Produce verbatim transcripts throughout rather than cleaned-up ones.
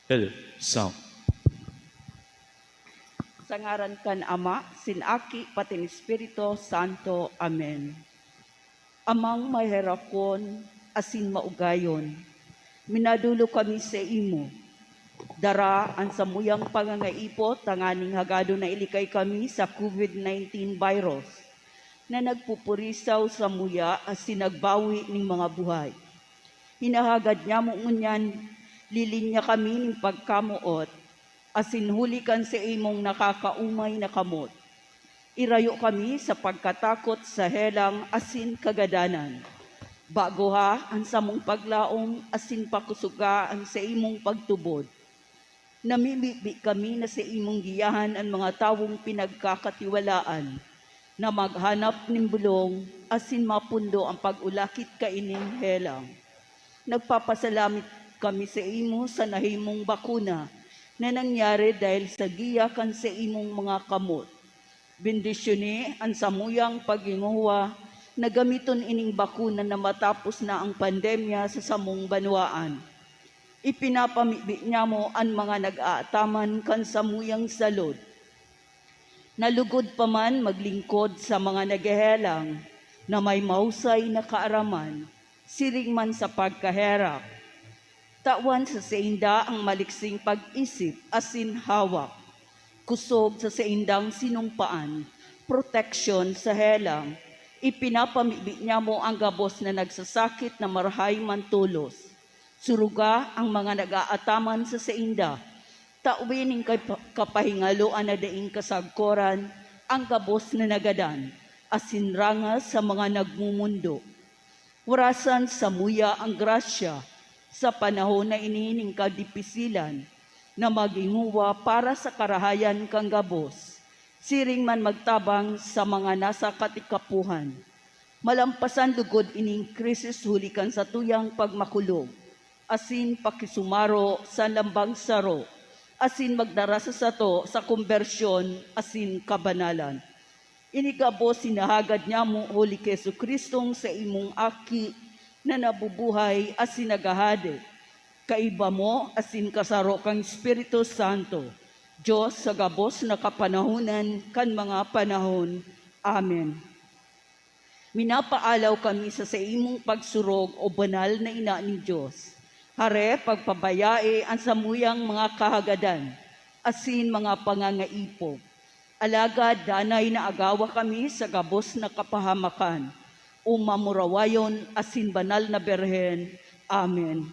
Hello, sound. Sa ngaran kan Ama, sin Aki, patin Espiritu Santo. Amen. Amang maherakon asin maugayon, minadolo kami sa imo. Dara an samuyang pangangaipo tanganing hagadon na ilikay kami sa COVID nineteen virus na nagpupurisaw samuya asin nagbawi nin mga buhay. Hinahagad nyamo ngunyan, lilinya kami nin pagkamoot, asin huli kan sa imong nakakaumay na kamot. Irayo kami sa pagkatakot sa helang asin kagadanan. Bagoha an samong paglaom asin pakusoga an sa imong pagtubod. Namimibi kami na sa imong giyahan an mga tawong pinagkakatiwalaan na maghanap nin bulong asin mapundo an pag-ulakit kaining helang. Nagpapasalamat kami sa imo sa nahimong bakuna na nangyari dahil sa giya kan sa imong mga kamot. Bendisyoni an samuyang paghinguwa na gamiton ining bakuna na matapos na ang pandemya sa samong banwaan. Ipinapamibi nyamo an mga nag-aataman kan samuyang salud. Nalugod pa man maglingkod sa mga naghehelang na may mahusay na kaaraman, siring man sa pagkaherak. Tawan sa sainda ang maliksing pag-isip asin hawak. Kusog sa saindang sinumpaan, proteksyon sa helang, ipinapamibi nyamo ang gabos na nagsasakit na marahay man tolos. Suruga ang mga nag-aataman sa sainda. Tawi nin kapa-, kapahingaloan na daing kasagkoran ang gabos na nagadan, asin rangas sa mga nagmumundo. Warasan samuya ang grasya sa panahon na ini nin kadipisilan na maghinguwa para sa karahayan kan gabos, siring man magtabang sa mga nasa katikapohan. Malampasan lugod ining krisis huli kan satuyang pagmakulog asin pakisumaro sa lambang saro, asin magdara sa sato sa kombersyon asin kabanalan. Ini gabos hinahagad nyamo huli ki Jesu-Cristong saimong Aki na nabubuhay asin naghahade, kaiba mo asin kasaro kan Espiritu Santo, Dios sa gabos na kapanahonan kan mga panahon. Amen. Minapaalaw kami sa saimong pagsurog, O banal na Ina nin Dios. Hare, pagpabayai an samuyang mga kahagadan asin mga pangangaipo. Alagad danay na agawa kami sa gabos na kapahamakan, O mamurawayon asin banal na Birhen. Amen.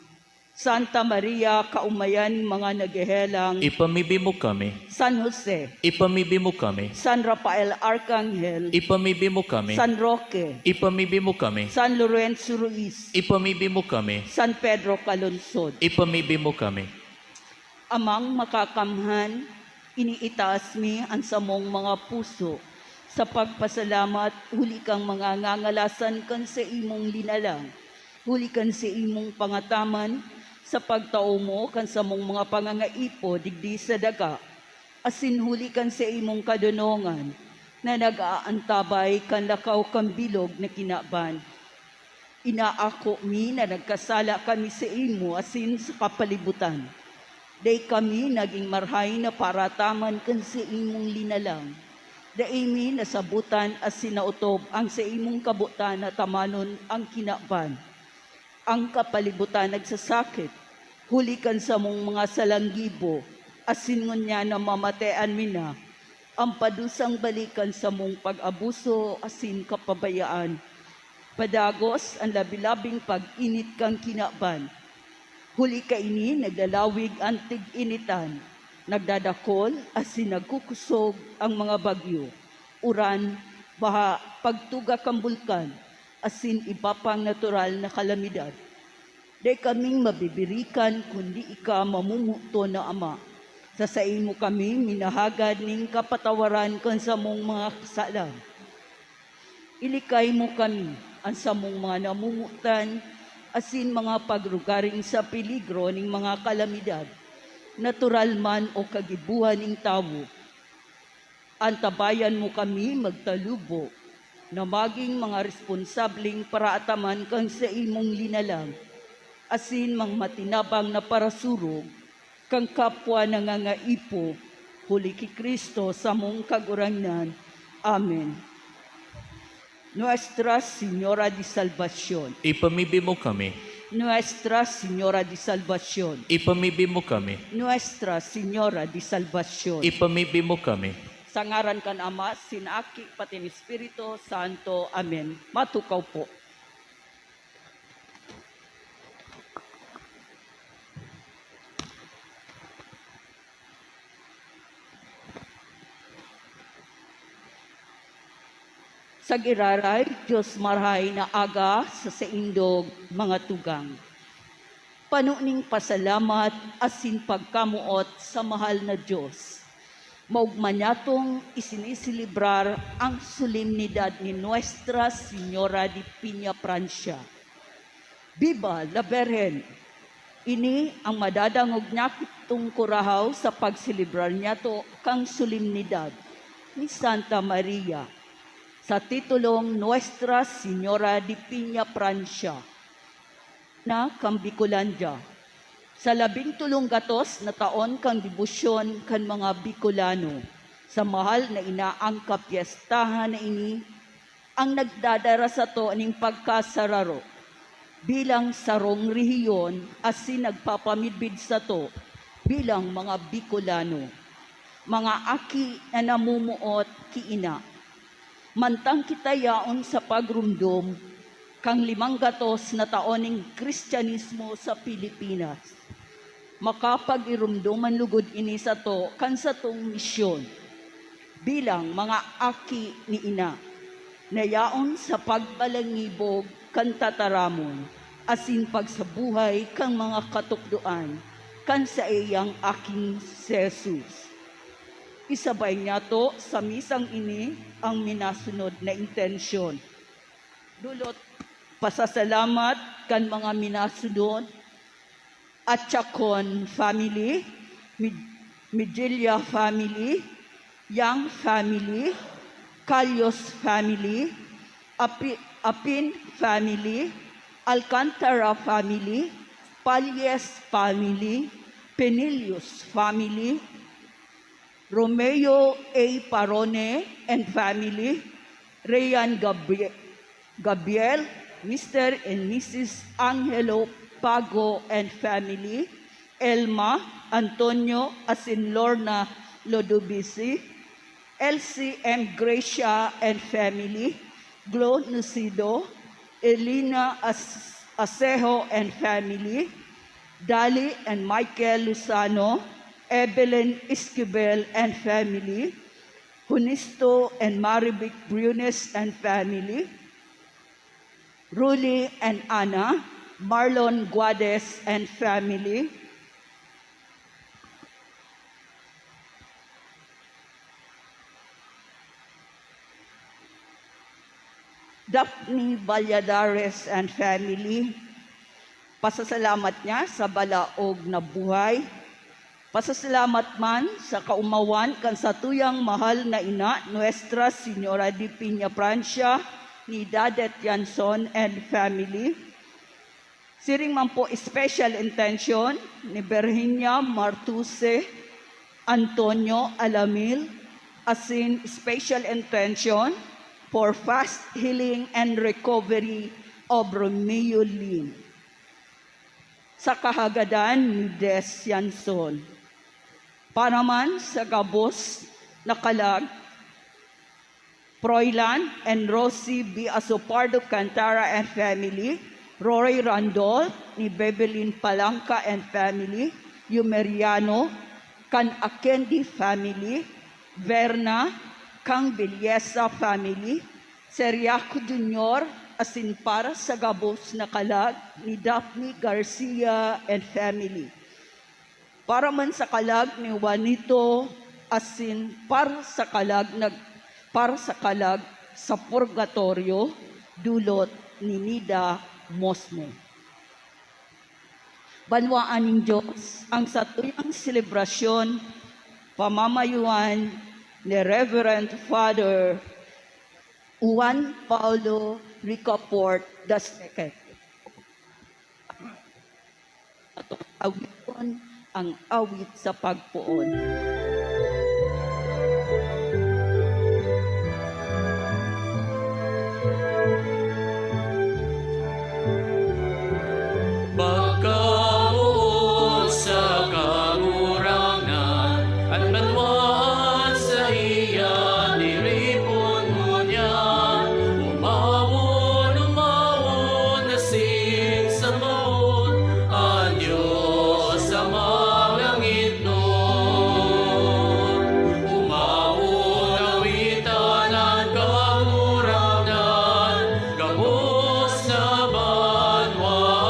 Santa Maria, kaumayan nin mga naghehelang. Ipamibi mo kami. San Jose. Ipamibi mo kami. San Rafael Arcangel. Ipamibi mo kami. San Roque. Ipamibi mo kami. San Lorenzo Ruiz. Ipamibi mo kami. San Pedro Calungsod. Ipamibi mo kami. Amang makakamhan, iniitaas mi an samong mga puso sa pagpasalamat huli kan mga ngangalasan kan saimong linalang, huli kan saimong pangataman sa pagtao mo kan samong mga pangangaipo digdi sa daga, asin huli kan saimong kadonongan na nag-aantabay kan lakaw kan bilog na kinaban. Inaako mi na nagkasala kami saimo asin sa kapalibutan. Dai kami nagin marahay na paarataman kan saimong linalang. Dai mi nasabotan asin naotob an saimong kabotan na tamanon an kinaban. An kapalibutan nagsasakit, huli kan samong mga salang gibo, asin ngunyan namamatean mi na. An padusang balik kan samong pag-abuso asin kapabayaan. Padagos an labi-labing pag-init kan kinaban. Huli kaini naglalawig an tig-initan, nagdadakol asin nagkukusog an mga bagyo, uran, baha, pagtuga kan bulkan, asin iba pang natural na kalamidad. Dai kaming mabibirikan kundi ika mamomoton na Ama. Sa saimo kami minahagad nin kapatawaran kan samong mga kasalan. Ilikay mo kami, an samong mga namomotan, asin mga pagrugaring sa peligro nin mga kalamidad, natural man o kagibohan nin tawo. Antabayan mo kami magtalubo na magin mga responsableng paraataman kan saimong linalang, asin mga matinabang na parasurog, kan kapwa nangangaipo, huli ki Cristo samong Kagurangnan. Amen. Nuestra Señora de Salvacion. Ipamibi mo kami. Nuestra Señora de Salvacion. Ipamibi mo kami. Nuestra Señora de Salvacion. Ipamibi mo kami. Sa ngaran kan Ama, sin Aki, pati ni Espiritu Santo. Amen. Matukaw po. Sa giraray, Diyos, marahay na aga sa saindog mga tugang. Pano ning pasalamat asin pagkamoot sa mahal na Diyos. Maogma niyatong isiniselebrar ang solemnidad ni Nuestra Señora de Peña Francia. Viva la Virgen! Ini ang madadangog niyatong kurahaw sa pagselebrar niyato kan solemnidad ni Santa Maria sa titulong Nuestra Señora de Peña Francia na kan Bicolandia. Sa labing tolong gatos na taon kan debosyon kan mga Bicolano sa mahal na ina, ang kapyestahan na ini ang nagdadara sato nin pagkasararo bilang sarong rehiyon asin nagpapamidbid sato bilang mga Bicolano, mga aki na namumuot ki ina. Mantang kita yaon sa pagromdom kan limang gatos na taon nin Kristiyanismo sa Pilipinas, makapag-iromdom man logod ini sato kan satong misyon bilang mga aki ni ina, na yaon sa pagbalangibog kan tataramon asin pagsabuhay kan mga katukdoan kan saiyang Aking si Jesus. Isabay niyato sa misang ini ang minasunod na intensyon. Dulot, pasasalamat kan mga minasunod: Achacon family, Med-, Medilla family, Yang family, Callos family, Api-, Apin family, Alcantara family, Palles family, Penillos family, Romeo A Parone and family, Rayan Gabri-, Gabriel, Mister and Missus Angelo Pago and family, Elma, Antonio, asin Lorna Lodubisi, Elsie M Gracia and family, Glo Nocido, Elena As-, Asejo and family, Dali and Michael Lozano, Evelyn Esquivel and family, Hunisto and Marivic Briones and family, Ruly and Ana, Marlon Guades and family, Daphne Valladares and family. Pasasalamat niya sa balaog na buhay. Pasasalamat man sa kaomawan kan satuyang mahal na ina, Nuestra Señora de Peña Francia, ni Dadet Yanson and family. Siring man po special intention ni Virginia Martuse, Antonio Alamil, asin special intention for fast healing and recovery of Romeo Lim. Sa kahagadan ni Des Yanson. Para man sa gabos na kalag, Froilan and Rosie B Asopardo Cantara and family, Roy Randol ni Bebelin Palanca and family, Yumeriano, kan Akendi family, Verna, kang Villesa family, Seriaco Junior, asin para sa gabos na kalag ni Daphne Garcia and family. Para man sa kalag ni Juanito, asin para sa kalag nag-, para sa kalag sa purgatorio, dulot ni Nida Mosne. Banwaan ning Dios ang satuyang selebrasyon, pamamayoan ni Reverend Father Juan Paulo Ricafort the second. Awiton Ang awit sa pagpoon. Pagkamoot sa Kagurangnan, an banwaan saiya tiripon ngunyan. Umawon, umawon, asin sambahon an Dios sa mga langitnon. Umawon, awitan an Kagurangnan, gabos na banwaan.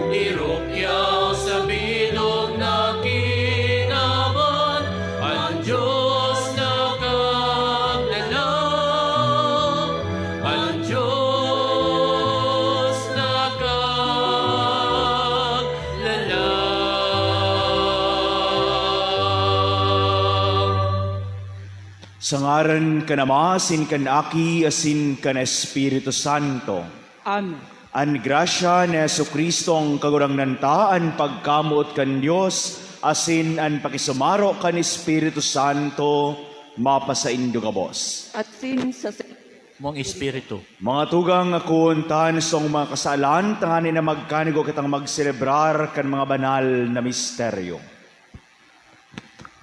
Irukyaw sa bilog na kinaban, an Dios nakaglalang, an Dios nakaglalang. Sa ngaran kan Ama, asin kan Aki, asin kan Espiritu Santo. Amen. An grasya ni Jesu-Cristo, an Kagurangnan ta, an pagkamoot kan Dios, asin an pakisumaro kan Espiritu Santo, mapasaindo gabos. Asin sa mong espiritu. Mga tugang, akoon ta an satong mga kasalan, tanganing magkanigo kitang magselebrar kan mga banal na misteryo.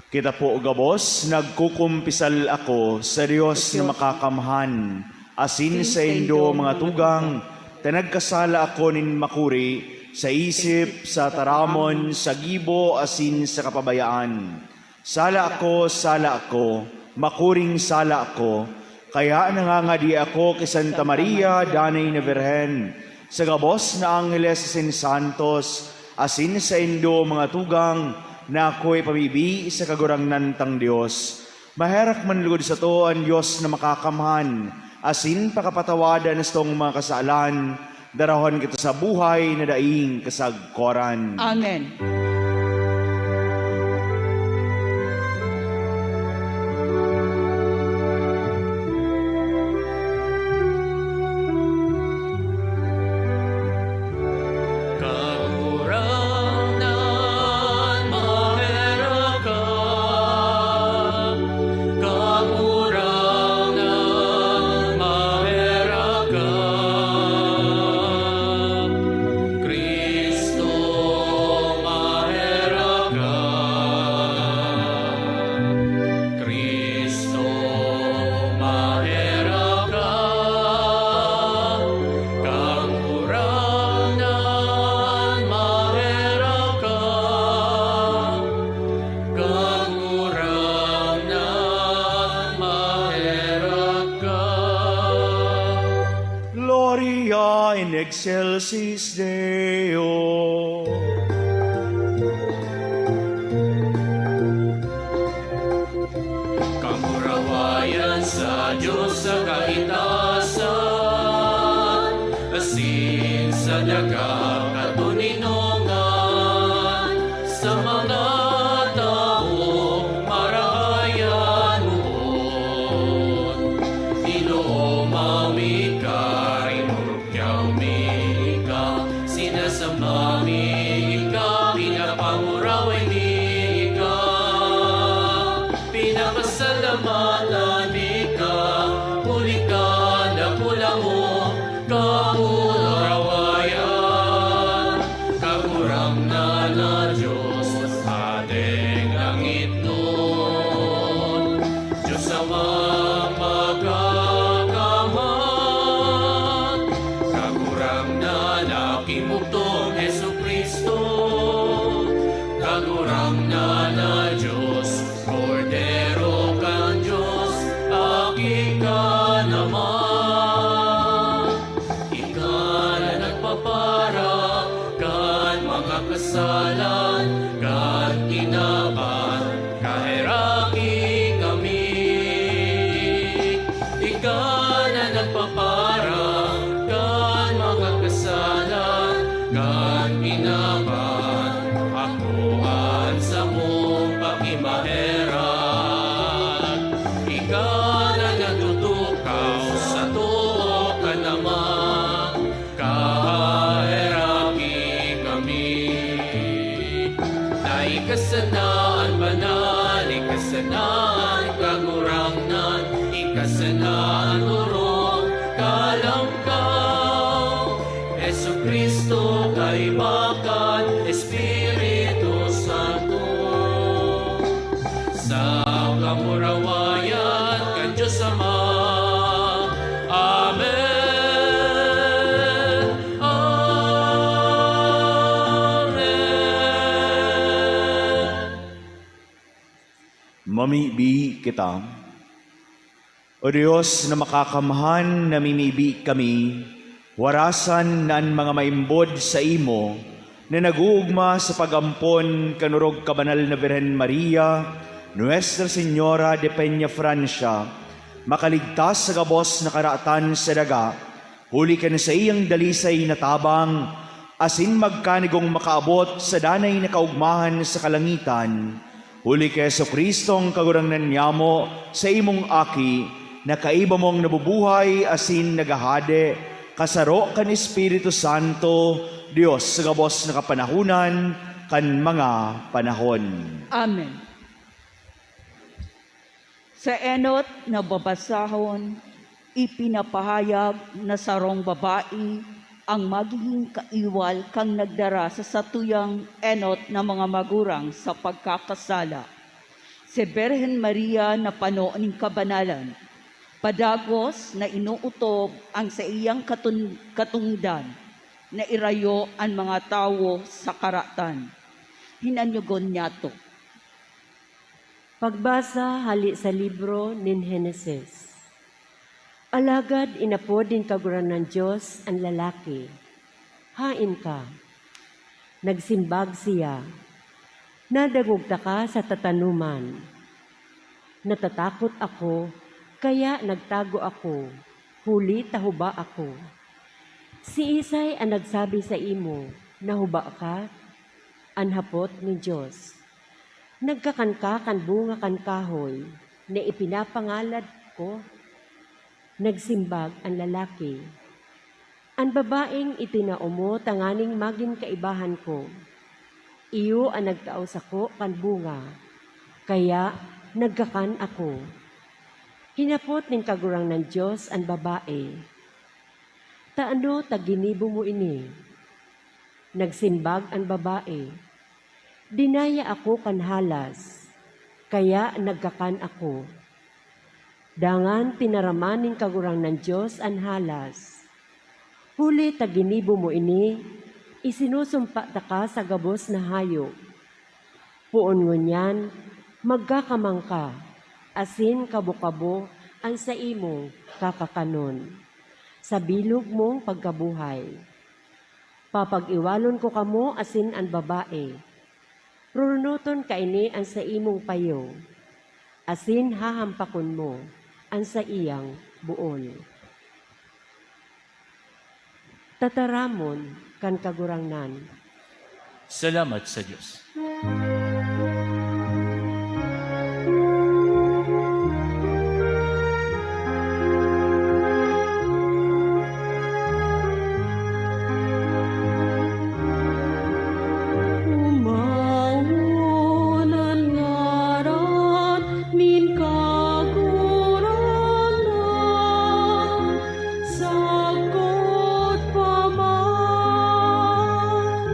Kita po gabos, nagkukumpisal ako sa Dios na makakamhan, asin saindo, mga tugang, ta nagkasala ako nin makuri sa isip, sa taramon, sa gibo, asin sa kapabayaan. Sala ako, sala ako, makuring sala ako. Kaya nangangadi ako ki Santa Maria, danay na Birhen, sa gabos na angheles asin santos, asin saindo, mga tugang, na ako ipamibi sa Kagurangnan tang Dios. Maherak man lugod sato an Dios na makakamhan, asin pakapatawadan an satong mga kasalan, darahon kita sa buhay na daing kasagkoran. Amen. Kagurangnan, maherak ka. Kagurangnan, maherak ka. Cristo, maherak ka. Cristo, maherak ka. Kagurangnan, maherak ka. Kagurangnan, maherak ka. Gloria in excelsis Deo. Kamurawayan sa Dios sa kaitaasan, asin sa daga katoninongan, sa mga tawong marahay an moot. Ginoo, mawi ka, rinurukyaw mi ka, sinasamba mi ka, pinapanguraway mi ka, pinapasalamatan mi ka, huli kan dakula mong kamurawayan. Kagurangnan na Dios, Hadeng langitnon, Dios Amang makakamhan, Kagurangnan na Aki mong Jesu-Cristo, Kagurangnan na Dios, Kordero kan Dios, Aki kan Ama. Ika na nagpapara kan mga kasalan kan kinaban, kaheraki kami. Ika na nagpapara kan mga kasalan kan kinaban, ako an samong pakimaherak. Ika na nagtutukaw sa too kan Ama, kaheraki kami. Sana an banal, ika sana an kagurangnan, ika sana an orog, kalangkaw. Jesu-Cristo, kaiba kan Espiritu Santo, sa kamurawayan kan Dios Ama. Amen. Amen. Mamibi kita. O Dios na makakamhan, namimibi kami, warasan na an mga maimbod saimo na nag-oogma sa pag-ampon kan orog kabanal na Birhen Maria, Nuestra Señora de Peña Francia, makaligtas sa gabos na karatan sa daga, huli kan saiyang dalisay na tabang, asin magkanigong makaabot sa danay na kaogmahan sa kalangitan, huli ki Jesu-Cristong Kagurangnan niyamo, sa imong Aki, na kaiba mong nabubuhay asin naghahade, kasaro kan Espiritu Santo, Dios sa gabos na kapanahonan kan mga panahon. Amen. Sa enot na babasahon, ipinapahayag na sarong babae ang magiging kaiwal kan nagdara sa satuyang enot na mga magurang sa pagkakasala. Si Birhen Maria na pano nin kabanalan, padagos na inootob ang saiyang katun-, katungdan na irayo an mga tawo sa karatan. Hinanyogon niyato. Pagbasa hali sa libro nin Henesis. Alagad inapod nin Kagurangnan Dios an lalaki, "Haen ka?" Nagsimbag siya, "Nadangog taka sa tatanoman. Natatakot ako, kaya nagtago ako, huli ta huba ako." "Siisay an nagsabi saimo na huba ka?" an hapot nin Dios. "Nagkakan ka kan bunga kan kahoy na ipinapangalad ko?" Nagsimbag an lalaki, "An babaeng itinao mo tanganing magin kaibahan ko, iyo an nagtao sako kan bunga, kaya nagkakan ako." Hinapot nin Kagurangnan Dios an babae, "Tano ta ginibo mo ini?" Nagsimbag an babae, "Dinaya ako kan halas, kaya nagkakan ako." Dangan tinaraman nin Kagurangnan Dios an halas, "Huli ta ginibo mo ini, isinusumpa taka sa gabos na hayop. Poon ngunyan, magkakamang ka, asin kabo-kabo an saimong kakakanon, sa bilog mong pagkabuhay. Papag-iwalon ko kamo asin an babae. Rurunoton kaini an saimong payo, asin hahampakon mo an saiyang bool." Tataramon kan Kagurangnan. Salamat sa Dios. Omawon an ngaran nin Kagurangnan, sagkod pa man.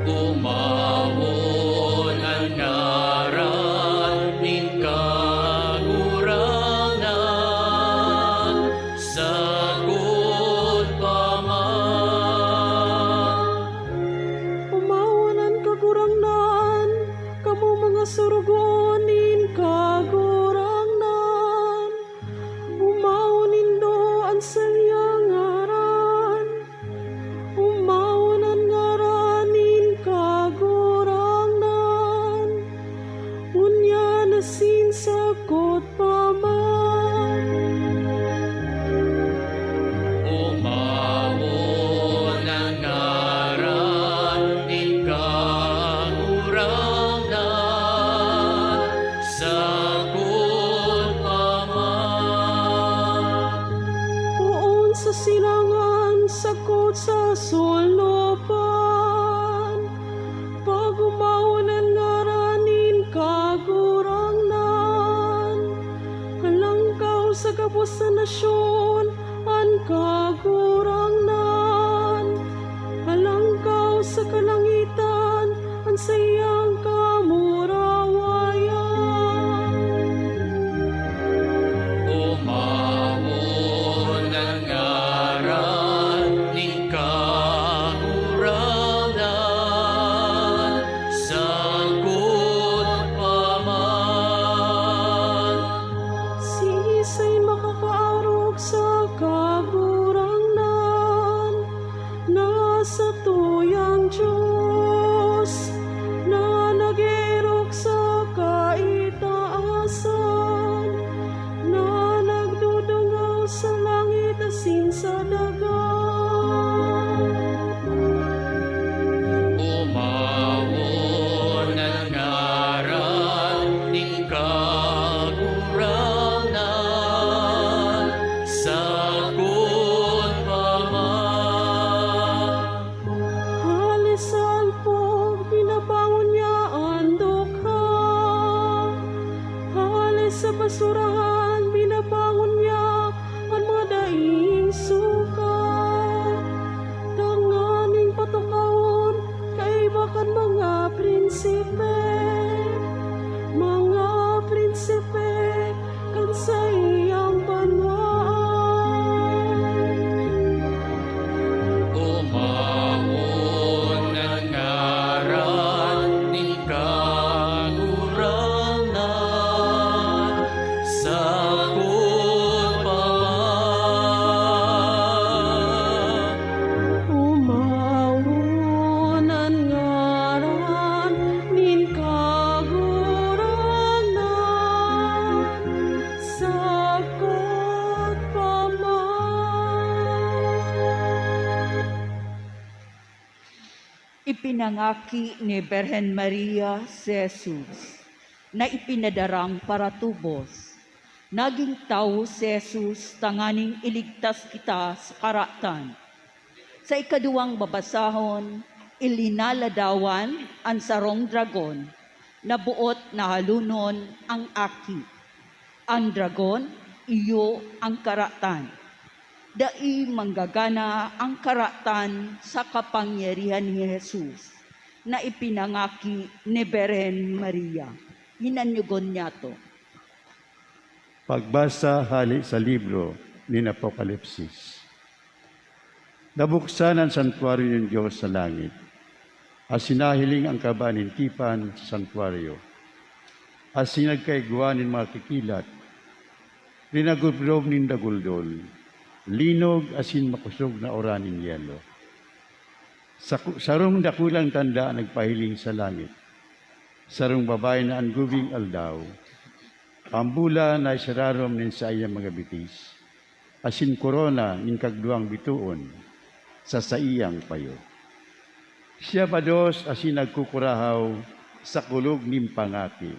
Omawon an ngaran nin Kagurangnan, sagkod pa man. Omawon an Kagurangnan, kamo mga sorogoon nin Kagurangnan. Omawon nindo an saiyang ngaran. Omawon an ngaran nin Kagurangnan, ngunyan asin sagkod pa man. Omawon an ngaran nin Kagurangnan, sagkod pa man. Poon sa silangan, sagkod sa sulnopan, pag-omawon sa nasyon an Kagurangnan, alangkaw sa kalangitan an saiyang kamurawayan. Umawon an ngaran nin Kagurangnan, sagkod pa man. Siisay makakaarog sa Kagurangnan? Na satuyang Dios na nag-erok sa kaitaasan, na nagdudungaw sa langit asin sa daga. Umawon an ngaran nin Kagurangnan, sagkod pa man. Hale sa alpog, binabangon niya an dukha. Hale sa basurahan, binabangon niya an mga daing sukat. Tanganing patukahon kaiba kan mga prinsipe, mga prinsipe kan saiyang banwaan. Umawon an ngaran nin Kagurangnan, sagkod pa man. Umawon an ngaran nin Kagurangnan, sagkod pa man. Ipinangaki ni Birhen Maria si Jesus na ipinadarang paratubos. Nagin tawo si Jesus tanganing iligtas kita sa karatan. Sa ikaduwang babasahon, ilinaladawan an sarong dragon na boot na halonon an aki. An dragon iyo an karatan. Dai manggagana an karatan sa kapangyarihan ni Jesus na ipinangaki ni Birhen Maria. Hinanyugon niyato. Pagbasa hale sa libro nin Apokalipsis. Nabuksan an santuaryo nin Dios sa langit, asin nahiling an kaba nin tipan sa santuaryo, asin nagkaigwa nin mga kikilat, rinagubrob nin daguldol, linog asin makosog na uran nin yelo. Saku-, sarong dakulang tanda nagpahiling sa langit. Sarong babae na an gubing aldaw. An bulan na isararom nin saiyang mga bitis, asin korona nin kagduwang bitoon sa saiyang payo. Siya bados asin nagkukurahaw sa kulog nin pangaki.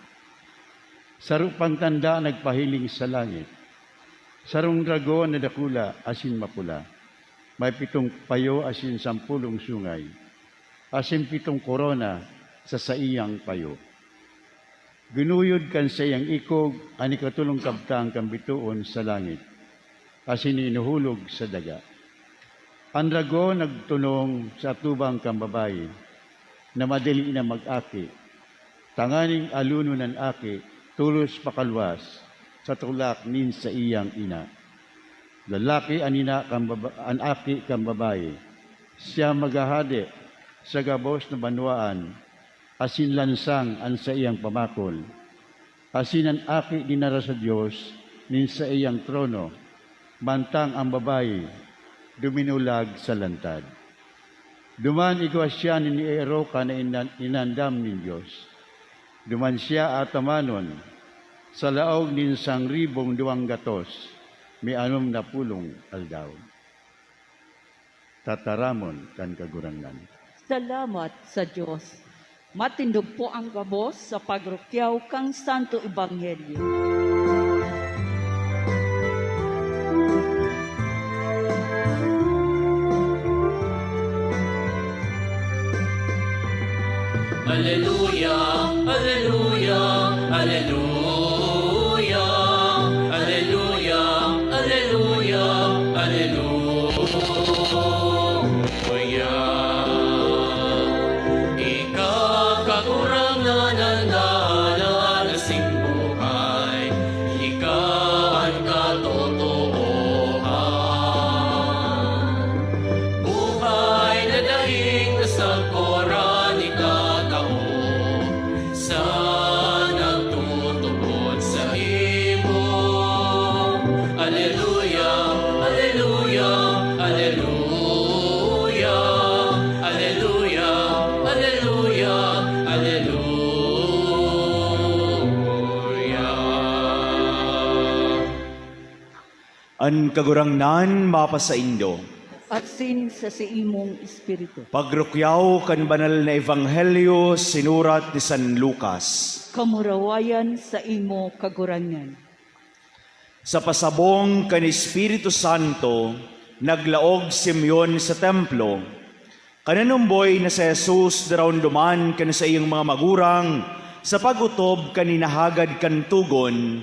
Saro pang tanda nagpahiling sa langit. Sarong dragon na dakula asin mapula. May pitong payo asin sampolong sungay, asin pitong korona sa saiyang payo. Ginuyod kan saiyang ikog an ikatolong kabtang kan bitoon sa langit, asin inuhulog sa daga. An dragon nagtunong sa atubang kan babayi na madali na mag-aki, tanganing alonon an aki tolos pakalwas sa tulak nin saiyang ina. Lalaki an ina kan baba-, an aki kan babayi. Siya maghahade sa gabos na banwaan, asin lansang an saiyang pamakol. Asin an aki dinara sa Dios nin saiyang trono, mantang an babayi duminulag sa lantad. Duman igwa siya nin eerokan na inan-, inandam nin Dios. Duman siya atamanon sa laog nin sangribong duwang gatos mi anom na pulong aldaw. Tataramon kan Kagurangnan. Salamat sa Dios. Matindog po ang gabos sa pagrukyaw kan Santo Ebanghelyo. Aleluya, aleluya, aleluya, aleluya, An Kagurangnan mapasaindo. Asin sa saimong espiritu. Pagrukyaw kan banal na ebanghelyo sinurat ni San Lucas. Kamurawayan saimo, Kagurangnan. Sa pasabong kan Espiritu Santo, naglaog si Simeon sa templo. Kan nanumboy na si Jesus darondoman kan saiyang mga magurang sa pag-otob kan hinahagad kan togon,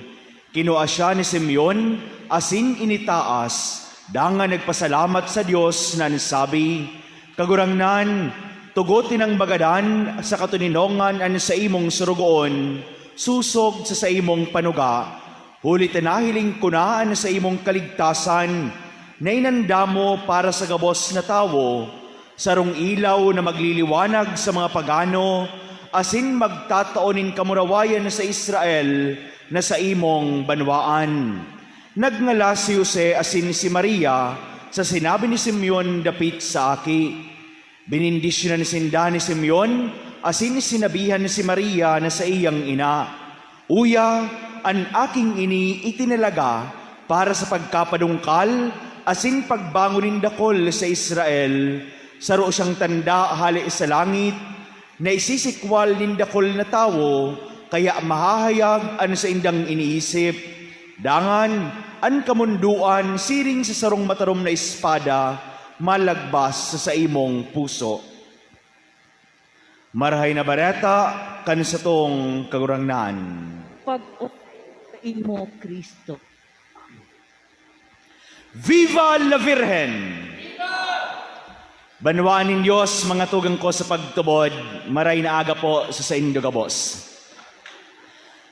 kinua siya ni Simeon asin initaas, dangan nagpasalamat sa Dios na nagsabi, "Kagurangnan, tugot inang magadan sa katoninongan an saimong sorogoon, sosog sa saimong panuga." Huli ta nahiling ko na an saimong kaligtasan na inandam mo para sa gabos na tawo, sarong ilaw na magliliwanag sa mga pagano asin magtatao nin kamurawayan sa Israel na saimong banwaan. Nagngalas si Jose asin si Maria sa sinabi ni Simeon dapit sa aki. Benendisyonan sinda ni Simeon asin sinabihan si Maria na saiyang ina, "Uya, an aking ini itinalaga para sa pagkapadungkal asin pagbangon nin dakul sa Israel. Saro siyang tanda hale sa langit na isisikwal nin dakul na tawo, kaya mahahayag an saindang iniisip. Dangan, an kamondoan siring sa sarong matarom na espada malagbas sa saimong puso." Marahay na Bareta kan satong Kagurangnan. Pag-, saimo, Cristo. Viva la Virgen! Banwaan nin Dios, mga tugang ko sa pagtubod, maray na aga po sa saindo gabos.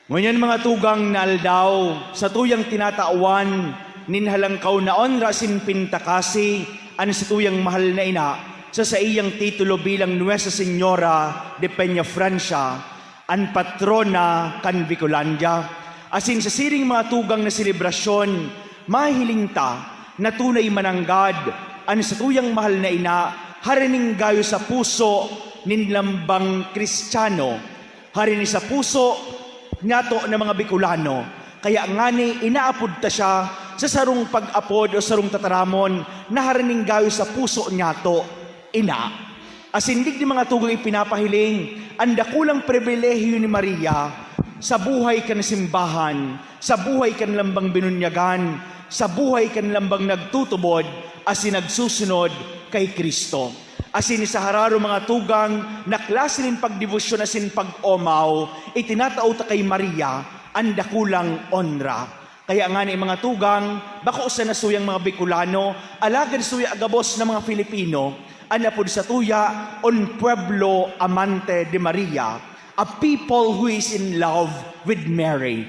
Ngunyan, mga tugang, na aldaw, satuyang tinatawan nin halangkaw na onra asin pintakasi an satuyang mahal na ina sa saiyang titulo bilang Nuestra Señora de Peñafrancia, an patrona kan Bicolandia. Asin sa siring, mga tugang, na selebrasyon, mahihiling ta na tunay mananggad an satuyang mahal na ina, harining gayo sa puso nin lambang Kristiyano, harini sa puso nyato na mga Bicolano. Kaya ngani, inaapod ta siya sa sarong pag-apod o sarong tataramon na harining gayo sa puso nyato, ina. Asin digdi, mga tugang, ipinapahiling an dakulang pribilehiyo ni Maria sa buhay kan simbahan, sa buhay kan lambang binunyagan, sa buhay kan lambang nagtutubod asin nagsusunod kay Cristo. Asin sa hararo, mga tugang, na klase nin pagdebosyon asin pag-omaw, itinatao ta kay Maria an dakulang onra. Kaya ngani, mga tugang, bako sana suyang mga Bicolano, alagad suya gabos na mga Filipino, an apod satuya, un pueblo amante de Maria, a people who is in love with Mary.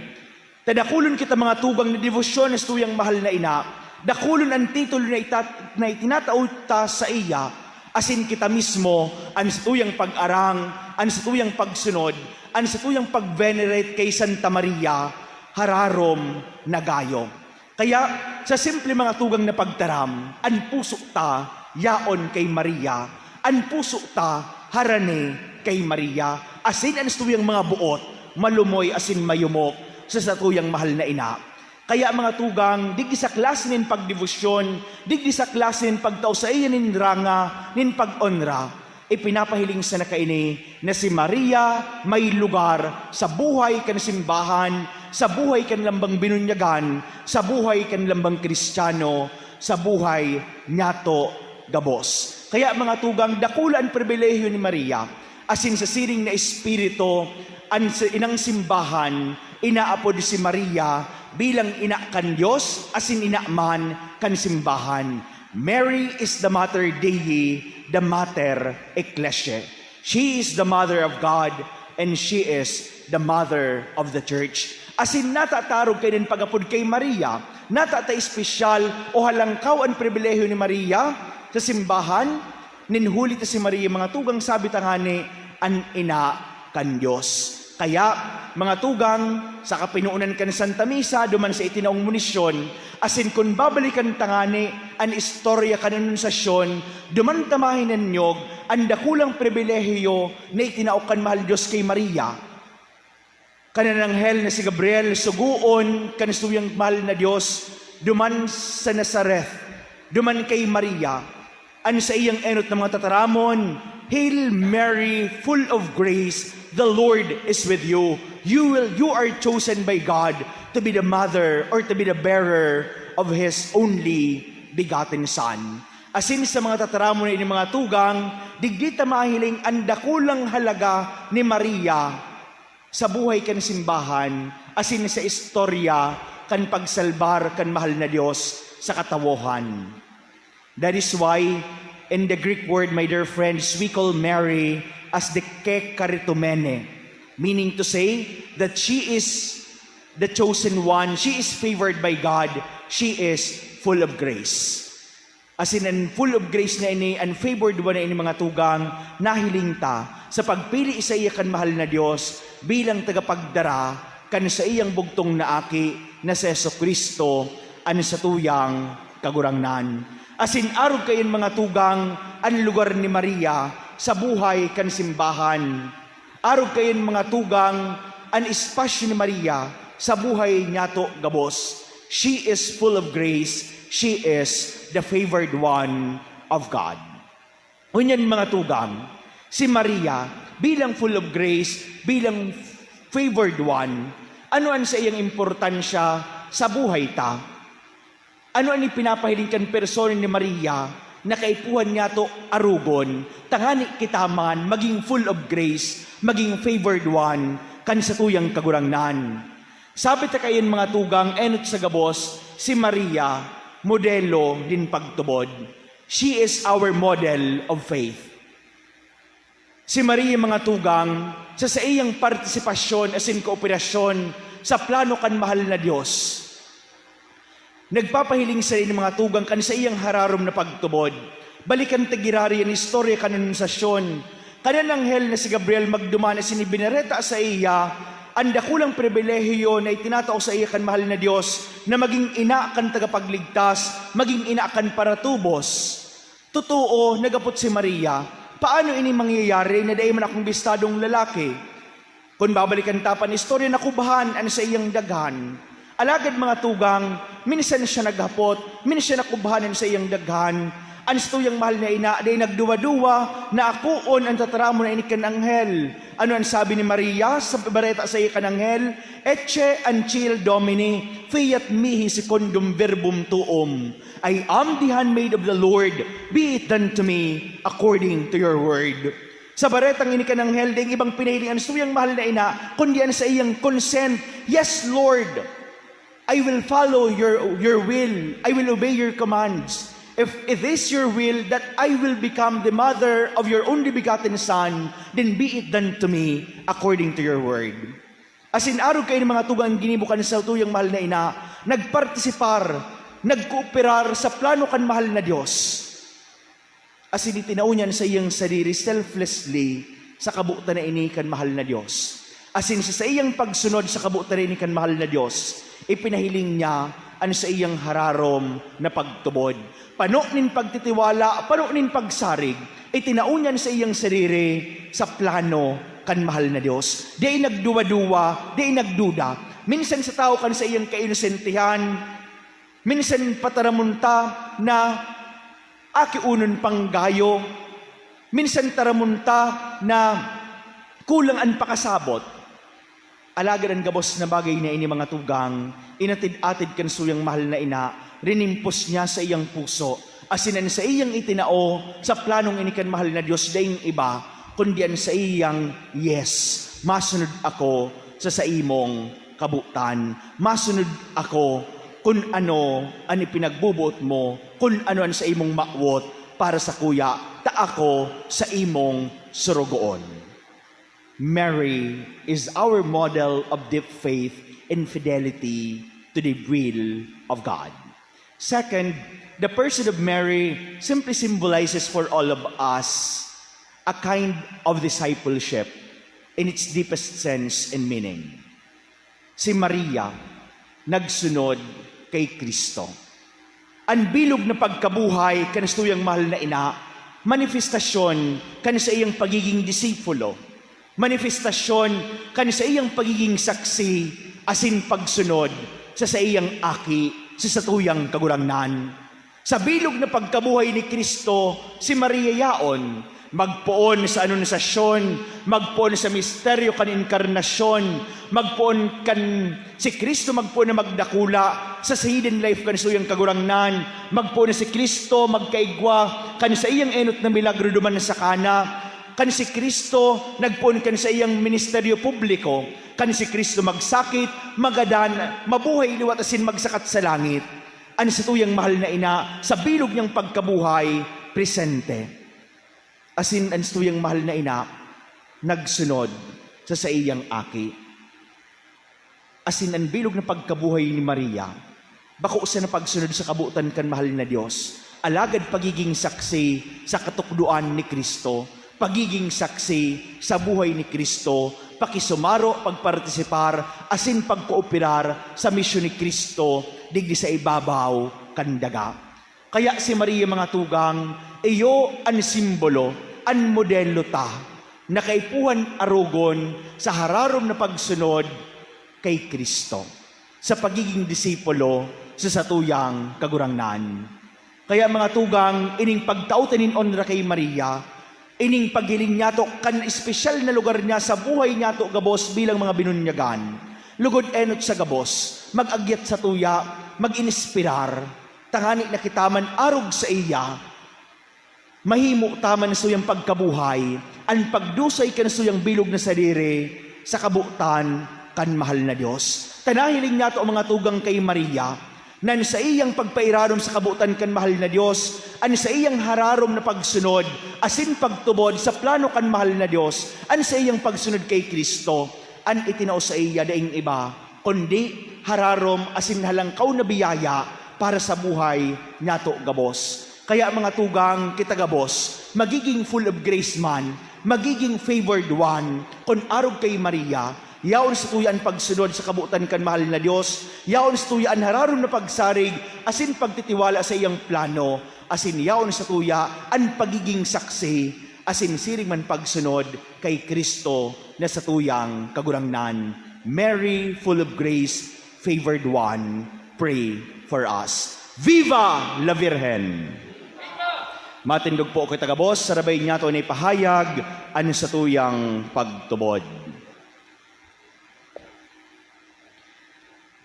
Ta dakulon kita, mga tugang, na debosyon sa satuyang mahal na ina, dakulon an titulo na ita-, na itinatao ta saiya, asin kita mismo, an satuyang pag-arang, an satuyang pagsunod, an satuyang pag-venerate kay Santa Maria, hararom na gayo. Kaya, sa simple, mga tugang, na pagtaram, an puso ta yaon kay Maria, an puso ta harani kay Maria, asin an satuyang mga buot malumoy asin mayumok sa satuyang mahal na ina. Kaya, mga tugang, digdi sa klase nin pagdebosyon, digdi sa klase nin pagtao saiya nin ranga, nin pag-onra, ipinapahiling sana kaini na si Maria may lugar sa buhay kan simbahan, sa buhay kan lambang binunyagan, sa buhay kan lambang Kristiyano, sa buhay nyato gabos. Kaya, mga tugang, dakula an pribilehiyo ni Maria, asin sa siring na espiritu, an si-, inang simbahan inaapod si Maria bilang ina kan Dios asin ina man kan simbahan. Mary is the Mater Dei, the Mater Ecclesiae. She is the Mother of God, and she is the Mother of the Church. Asin nata ta arog kaining pag-apod kay Maria, nata ta espesyal o halangkaw an pribilehiyo ni Maria sa simbahan, nin huli ta si Maria, mga tugang, sabi ta ngani, an ina kan Dios. Kaya, mga tugang, sa kapinonan kan Santa Misa, duman sa itinaong monisyon, asin kun babalikan ta ngani an istorya kan Anunciacion, duman ta mahinanyog an dakulang pribilehiyo na itinao kan mahal Dios kay Maria. Kan an anghel na si Gabriel, sugoon kan satuyang mahal na Dios, Duman sa Nazareth, duman kay Maria, an saiyang enot na mga tataramon, "Hail Mary, full of grace, the Lord is with you. You will, you are chosen by God to be the mother or to be the bearer of His only begotten Son." Asin sa mga tataramon na ini mga tugang, digdi ta mahiling an dakulang halaga ni Maria sa buhay kan simbahan asin sa istorya kan pagsalbar kan mahal na Dios sa katawohan. That is why, in the Greek word, my dear friends, we call Mary as the Kekaritomene, meaning to say that she is the chosen one, she is favored by God, she is full of grace. Asin an full of grace na ini, an favored one na ini, mga tugang, nahiling ta sa pagpili saiya kan mahal na Dios bilang tagapagdara kan saiyang bugtong na Aki na si Jesu-Cristo, an satuyang Kagurangnan. Asin arog kaiyan, mga tugang, an lugar ni Maria sa buhay kan simbahan. Arog kaiyan, mga tugang, an espasyo ni Maria sa buhay niyato gabos. She is full of grace. She is the favored one of God. Ngunyan, mga tugang, si Maria, bilang full of grace, bilang favored one, ano an saiyang importansya sa buhay ta? Ano an ipinapahiling kan persona ni Maria na kaipuhan niyato arogon, tangani kita man magin full of grace, magin favored one kan satuyang Kagurangnan? Sabi ta kaiyan, mga tugang, enot sa gabos, si Maria, modelo nin pagtubod. She is our model of faith. Si Maria, mga tugang, sa saiyang partisipasyon asin kooperasyon sa plano kan mahal na Dios, nagpapahiling siya ini, mga tugang, kan saiyang hararom na pagtubod. Balikan ta giraray an istorya kan Anunciacion. Kan an anghel na si Gabriel magduman asin ibinareta saiya an dakulang pribilehiyo na itinatao saiya kan mahal na Dios na magin ina kan tagapagligtas, magin ina kan paratubos. Totoo, naghapot si Maria, "Paano ini mangyayari na dai man akong bistadong lalaki?" Kun babalikan ta pa an istorya, nakubhan an saiyang daghan. Alagad, mga tugang, minsan siya naghapot, minsan nakubhan an saiyang daghan. An satuyang mahal na ina dai nagduwa-duwa na akoon an tataramon na ini kan anghel. Ano an sabi ni Maria sa bareta saiya kan anghel? "Ecce ancilla Domini, fiat mihi secundum verbum tuum." "I am the handmaid of the Lord, be it done to me according to your word." Sa baretang ini kan anghel, daing ibang pinahiling an satuyang mahal na ina, kundi an saiyang consent. "Yes, Lord, I will follow your, your will. I will obey your commands. If it is your will that I will become the mother of your only begotten Son, then be it done to me according to your word." Asin arog kaini, mga tugang, ginibo kan satuyang mahal na ina, nagpartisipar, nagkooperar sa plano kan mahal na Dios. Asin itinao niya an saiyang sadiri selflessly sa kabotan na ini kan mahal na Dios. Asin sa saiyang pagsunod sa kabotan na ini kan mahal na Dios, ipinahiling niya an saiyang hararom na pagtubod. Pano nin pagtitiwala, pano nin pagsarig, itinao niya an saiyang sadiri sa plano kan mahal na Dios. Dai nagduwa-duwa, dai nagduda. Minsan sa tawo kan saiyang kainosentehan, minsan pataramon ta na aki unon panggayo, minsan taramon ta na kulang an pakasabot. Alagad an gabos na bagay na ini, mga tugang, inatid-atid kan suyang mahal na ina, rinimpos niya sa iyang puso, asin an saiyang itinao sa planong ini kan mahal na Dios daing iba, kundi an saiyang, "Yes, masunod ako sa saimong kabotan. Masunod ako kun ano an ipinagboboot mo, kun ano an saimong mawot para sakuya, ta ako saimong sorogoon." Mary is our model of deep faith and fidelity to the will of God. Second, the person of Mary simply symbolizes for all of us a kind of discipleship in its deepest sense and meaning. Si Maria nagsunod kay Cristo. An bilog na pagkabuhay kan satuyang mahal na ina, manifestasyon kan saiyang pagiging disipulo, manifestasyon kan saiyang pagiging saksi asin pagsunod sa saiyang Aki sa satuyang Kagurangnan. Sa bilog na pagkabuhay ni Cristo, si Maria yaon, magpoon sa Anunciacion, magpoon sa misteryo kan Inkarnasyon, magpoon kan si Cristo magpoon na magdakula sa hidden life kan satuyang Kagurangnan, magpoon na si Cristo magkaigwa kan saiyang enot na milagro duman sa Cana, kan si Cristo nagpoon kan saiyang ministeryo publiko, kan si Cristo magsakit, magadan, mabuhay liwat asin magsakat sa langit. An satuyang mahal na ina, sa bilog niyang pagkabuhay, presente. Asin an satuyang mahal na ina, nagsunod sa saiyang aki. Asin an bilog na pagkabuhay ni Maria, bako sana pagsunod sa kabotan kan mahal na Dios, alagad pagiging saksi sa katukdoan ni Cristo, pagiging saksi sa buhay ni Cristo, pakisumaro, pagpartisipar, asin pagkooperar sa misyon ni Cristo digdi sa ibabaw kan daga. Kaya si Maria, mga tugang, iyo an simbolo, an modelo ta, na kaipuhan arogon sa hararom na pagsunod kay Cristo, sa pagiging disipulo sa satuyang Kagurangnan. Kaya, mga tugang, ining pagtao ta nin onra kay Maria, ining paghiling niyato kan espesyal na lugar niya sa buhay niyato gabos bilang mga binunyagan, lugod enot sa gabos, mag-agyat satuya, mag-inspirar, tangani na kita man arog saiya, mahimo ta man sa satuyang pagkabuhay an pagdusay kan satuyang bilog na sadiri sa kabotan kan mahal na Dios. Ta nahiling niyato, mga tugang, kay Maria, na an saiyang pagpairarom sa kabotan kan mahal na Dios, an saiyang hararom na pagsunod asin pagtubod sa plano kan mahal na Dios, an saiyang pagsunod kay Cristo, an itinao saiya daing iba, kundi hararom asin halangkaw na biyaya para sa buhay niyato gabos. Kaya, mga tugang, kita gabos, magiging full of grace man, magiging favored one, kun arog kay Maria, yaon satuya an pagsunod sa kabotan kan mahal na Dios, yaon satuya an hararom na pagsarig asin pagtitiwala sa iyang plano, asin yaon satuya an pagiging saksi asin siring man pagsunod kay Cristo na satuyang Kagurangnan. Mary, full of grace, favored one, pray for us. Viva la Virgen! Matindog po kita gabos, sarabay niyato na ipahayag an satuyang pagtubod.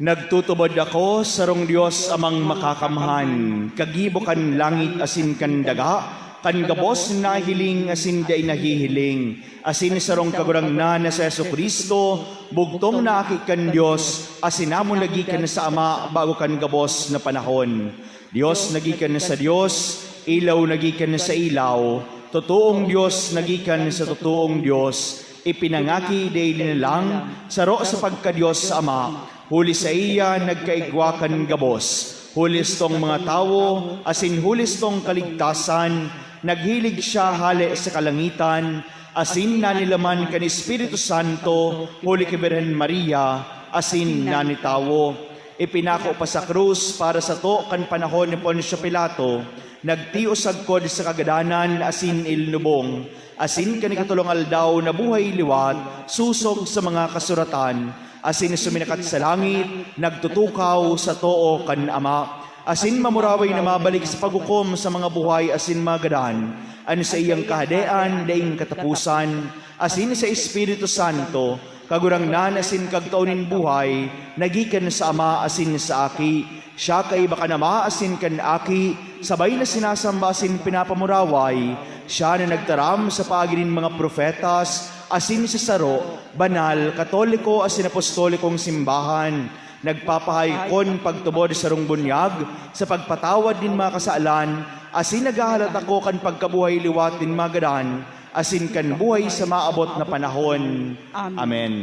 Nagtutubod ako sarong Dios Amang Makakamhan, kagibo kan langit asin kan daga, kan gabos na nahihiling asin dai nahihiling, asin sarong Kagurangnan na si Jesu-Cristo, bugtong na Aki kan Dios, asin namon na gikan sa Ama bago kan gabos na panahon. Dios na gikan sa Dios, ilaw na gikan sa ilaw, totoong Dios na gikan sa totoong Dios, ipinangaki dai linalang, saro sa pagka-Dios sa Ama, huli saiya nagkaigwa kan gabos, huli satong mga tawo, asin huli satong kaligtasan, naghilig siya hale sa kalangitan, asin nanilaman kan Espiritu Santo, huli ki Birhen Maria, asin nanitawo. Ipinako pa sa krus para sato kan panahon ni Poncio Pilato, nagtios sagkod sa kagadanan asin ilnubong, asin kan ikatolong aldaw nabuhay liwat sosog sa mga kasuratan, asin suminakat sa langit, nagtutukaw sa too kan Ama, asin mamuraway na mabalik sa paghukom sa mga buhay asin mga gadan, an saiyang kahadean daing kataposan, asin sa Espiritu Santo, Kagurangnan asin kagtao nin buhay, na gikan sa Ama asin sa Aki. Siya kaiba kan Ama asin kan Aki, sabay na sinasamba asin pinapamuraway. Siya na nagtaram sa paagi nin mga propetas, asin sa saro, banal, katoliko asin apostolikong simbahan. Nagpapahay kon pagtubod sarong bunyag sa pagpatawad nin mga kasalan, asin naghahalat ako kan pagkabuhay liwat nin mga gadan, asin kan buhay sa maabot na panahon. Amen. Amen.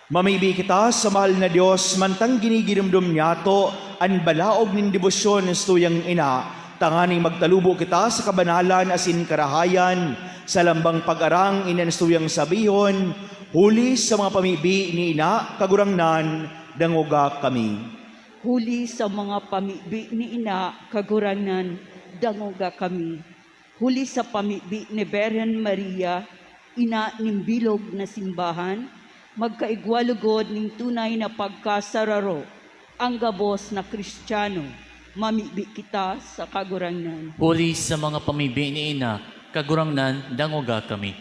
Mamibi kita sa mahal na Dios, mantang giniginumdom niyato an balaog nin debosyon sa tuyang ina, tanganing magtalubo kita sa kabanalan asin karahayan, sa lambang pag-arang ini an tuyang sabihon, "Huli sa mga pamibi ni ina, Kagurangnan, dangoga kami." Huli sa mga pamibi ni ina, Kagurangnan, dangoga kami. Huli sa pamibi ni Birhen Maria, ina nin bilog na simbahan, magkaigwa lugod nin tunay na pagkasararo. Ang gabos na Kristiyano, mamibi kita sa Kagurangnan. Huli sa mga pamibi ni Ina, Kagurangnan, dangoga kami.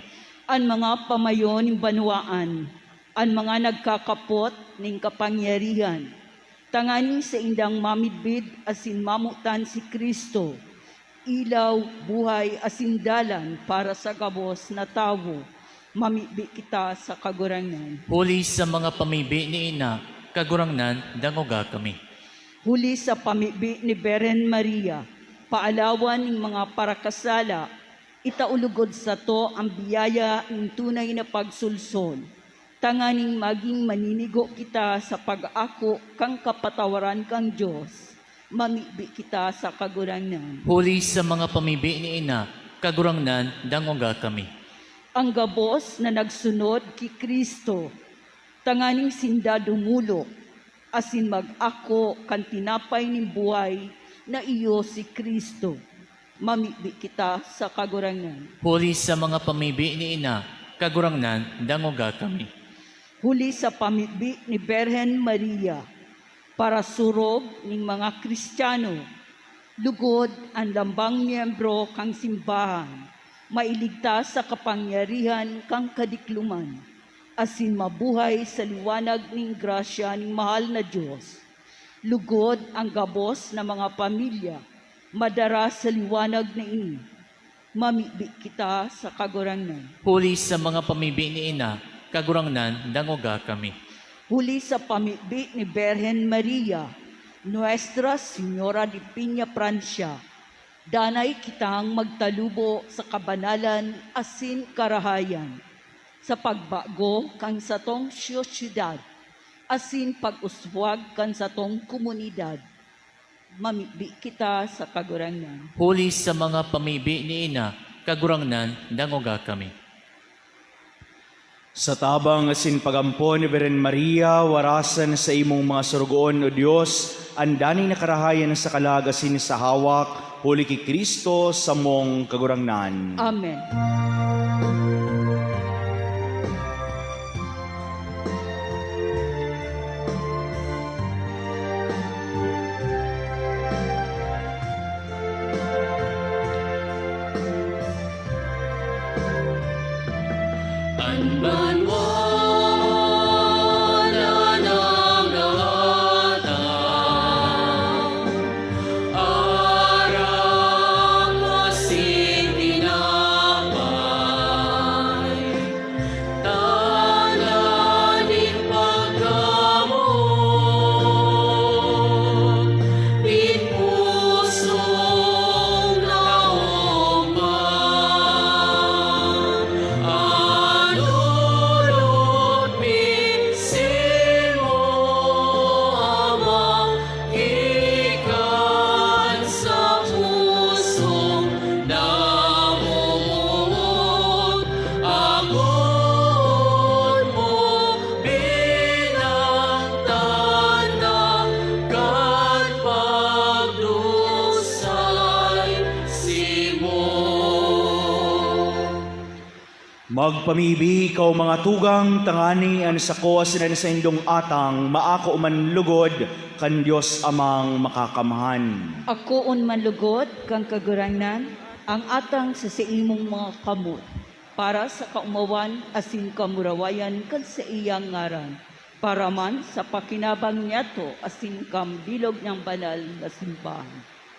An mga pamayo nin banwaan, an mga nagkakapot nin kapangyarihan, tanganing saindang mamidbid asin mamotan si Cristo, ilaw, buhay asin dalan para sa gabos na tawo, mamibi kita sa Kagurangnan. Huli sa mga pamibi ni Ina, Kagurangnan, dangoga kami. Huli sa pamibi ni Birhen Maria, paalawan nin mga parakasala, itao lugod sato an biyaya nin tunay na pagsolsol, tanganing magin maninigo kita sa pag-ako kan kapatawaran kan Dios. Mamibi kita sa Kagurangnan. Huli sa mga pamibi ni Ina, Kagurangnan, dangoga kami. Ang gabos na nagsunod ki Cristo, tanganing sinda dumolok asin mag-ako kan tinapay nin buhay na iyo si Cristo. Mamibi kita sa Kagurangnan. Huli sa mga pamibi ni Ina, Kagurangnan, dangoga kami. Huli sa pamibi ni Birhen Maria, parasurog nin mga Kristiyano, lugod an lambang miyembro kan simbahan mailigtas sa kapangyarihan kan kadikloman, asin mabuhay sa liwanag nin grasya nin mahal na Dios. Lugod an gabos na mga pamilya madara sa liwanag na ini. Mamibi kita sa Kagurangnan. Huli sa mga pamibi ni Ina, Kagurangnan, dangoga kami. Huli sa pamibi ni Birhen Maria, Nuestra Señora de Peñafrancia, danay kitang magtalubo sa kabanalan asin karahayan, sa pagbago kan satong sosyedad asin pag-uswag kan satong komunidad. Mamibi kita sa Kagurangnan. Huli sa mga pamibi ni Ina, Kagurangnan, dangoga kami. Sa tabang asin pag-ampon ni Birhen Maria, warasan sa imong mga sorogoon, O Dios, an danay na karahayan sa kalag asin sa hawak, huli ki Cristo samong Kagurangnan. Amen. An banwa na nangangata, arak asin tinapay, tanda nin pagkamoot nin pusong naompa. An orot mismo, Ama, gikan sa pusong namumuot, akoon mo bilang tanda kan pagdusay simo. Magpamibi kaw, mga tugang, tangani an sako asin an saindong atang maako man lugod kan Dios Amang Makakamhan. Akoon man lugod kan Kagurangnan an atang sa saimong mga kamot, para sa kaomawan asin kamurawayan kan saiyang ngaran, para man sa pakinabang niyato asin kan bilog niyang banal na simbahan.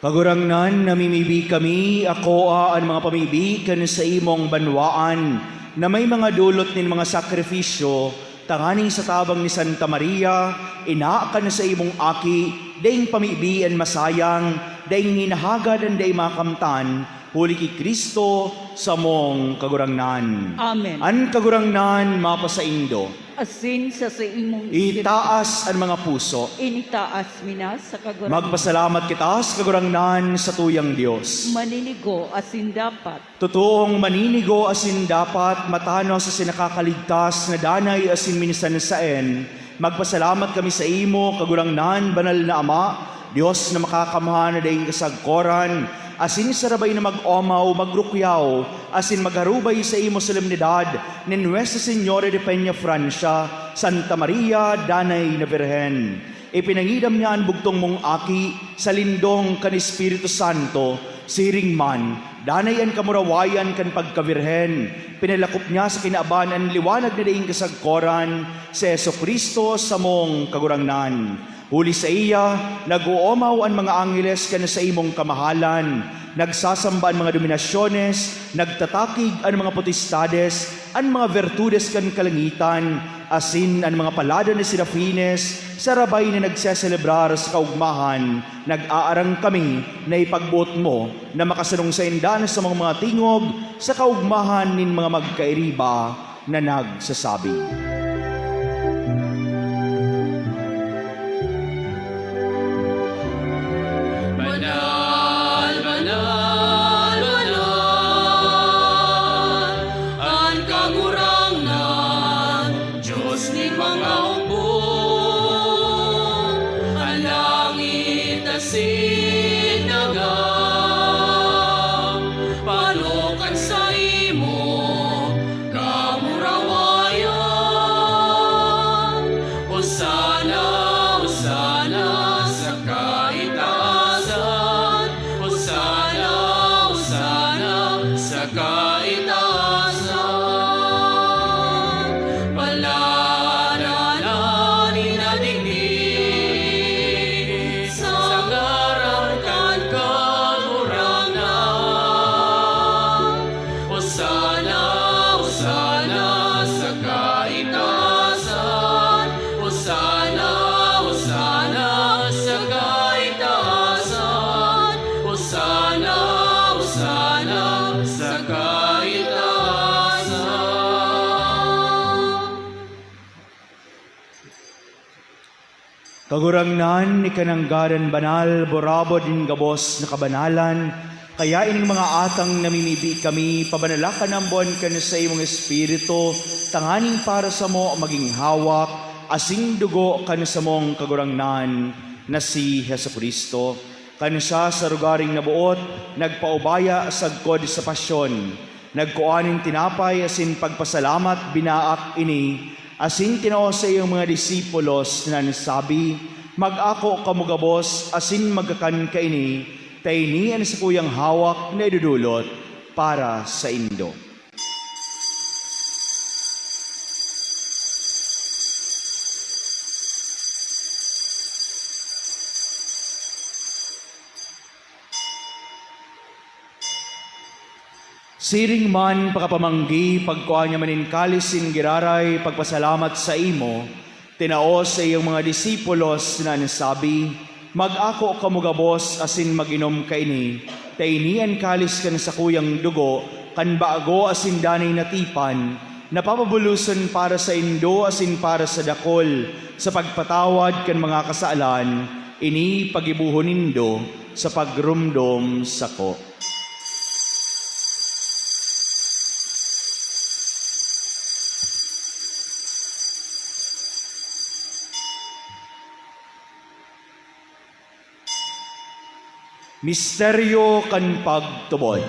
Kagurangnan, namimibi kami, akoa an mga pamibi kan saimong banwaan, na may mga dolot nin mga sakrifisyo, tanganing sa tabang ni Santa Maria, ina kan saimong Aki, daing pamibi an masayang, daing hinahagad an dai makamtan, huli ki Cristo, samong Kagurangnan. Amen. An Kagurangnan mapasaindo. Asin sa saimong Itaas an mga puso. Initaas mi na sa Kagurangnan. Magpasalamat kita sa Kagurangnan, sa tuyang Dios. Maninigo asin dapat. Totoong maninigo asin dapat, matanos asin nakakaligtas na danay asin minsan saen, magpasalamat kami saimo, Kagurangnan, banal na Ama, Dios na makakamhan na daing kasagkoran, asin sarabay na mag-omaw, magrukyaw, asin magharubay sa imo solemnidad nin Nuestra Señora de Peña Francia, Santa Maria, Danay na Birhen. Ipinangidam niya an bugtong mong aki sa lindong kan Espiritu Santo. Siring man, danay an kamurawayan kan pagkabirhen, pinalakop niya sa kinaban an liwanag na daing kasagkoran, si Jesu-Cristo samong Kagurangnan. Huli saiya, nag-oomaw an mga angheles kan saimong kamahalan, nagsasamba an mga dominasyones, nagtatakig an mga potestades, an mga bertudes kan kalangitan, asin an mga palada ni serafines, sarabay na nagseselebrar sa kaogmahan. Nag-aarang kami na ipagboot mo na makasunong sainda an samong mga tingog sa kaogmahan nin mga magkairiba na nagsasabi, "Banal, banal, banal, an Kagurangnan, Dios nin mga hukbo. An langit asin daga, pano kan saimo kamurawayan. Hosana, Hosana sa kaitaasan. Hosana, Hosana sa kaitaasan. Paladan an nadigdi sa ngaran kan Kagurangnan. Hosana, Hosana sa kaitaasan. Hosana, Hosana sa kaitaasan. Hosana, Hosana sa kaitaasan." Kagurangnan, ika nanggad an banal, burabod nin gabos na kabanalan, kaya ining mga atang namimibi kami, pabanala kan ambon kan saimong Espiritu, tanganing para samo magin hawak asin dugo kan samong Kagurangnan na si Jesu-Cristo. Kan siya sa rogaring naboot, nagpaubaya sagkod sa pasyon, nagkua nin tinapay asin pagpasalamat, binaak ini, asin tinao sa iyang mga disipulos na nagsabi, "Mag-ako kamo gabos asin magkakan kaini, ta ini an sakuyang hawak na idodolot para saindo." Siring man pakapamanggi, pagkua niya man nin kalis nin giraray, pagpasalamat saimo, tinao sa iyang mga disipulos na nagsabi, "Mag-ako kamo gabos asin mag-inom kaini, ta ini an kalis kan sakuyang dugo kan bago asin danay na tipan, na papabuloson para saindo asin para sa dakol sa pagpatawad kan mga kasalan. Ini pagibohon nindo sa pagromdom sako." Misteryo kan pagtubod.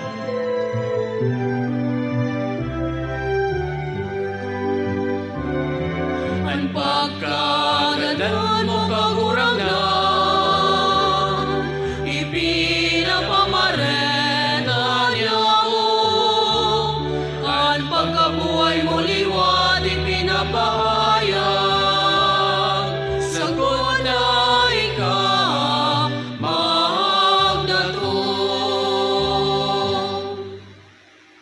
An pagkagadan mo, Kagurangnan, ipinapamareta niamo. An pagkabuhay mo liwat ipinapahayag, sagkod na ika magdatong.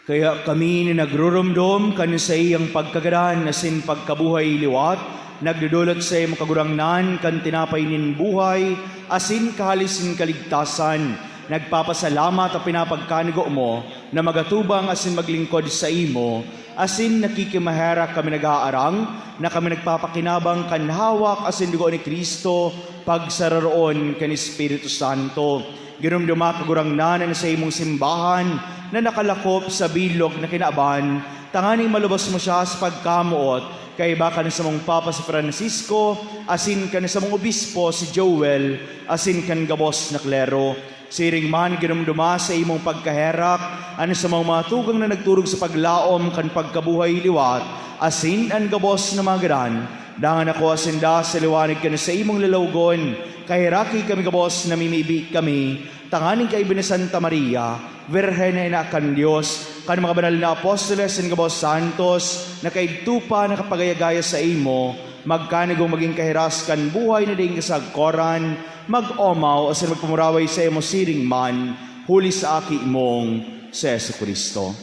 Kaya kami na nagruromdom kan saiyang pagkagadan asin pagkabuhay liwat, nagdodolot saimo, Kagurangnan, kan tinapay nin buhay asin kahalis nin kaligtasan, nagpapasalamat ta pinapagkanugo mo na magatubang asin maglingkod saimo, asin nakikimaherak kami nag-aarang na kami nagpapakinabang kan hawak asin dugo ni Cristo, pagsararoon kan Espiritu Santo. Ginomdoma, Kagurangnan, an saimong simbahan na nakalakop sa bilog na kinaban, tanganing malubos mo siya sa pagkamoot, kaiba kan samong Papa si Francisco, asin kan samong obispo si Joel, asin kan gabos na klero. Siring man, ginomdoma sa imong pagkaherak an samong mga tugang na nagturog sa paglaom kan pagkabuhay liwat, asin an gabos na mga gadan Dangan ako asin da sa liwanag kan saimong lalawgon, kaheraki kami gabos, namimibi kami, tanganing kaiba ni Santa Maria, Birhen na ina kan Dios, kan mga banal na apostoles asin gabos santos, na kaidto pa nakapagaya-gaya saimo, magkanigong magin kahiras kan buhay na daing kasagkoran, mag-omaw asin magpamuraway saimo siring man, huli sa Aki mong si Jesu-Cristo.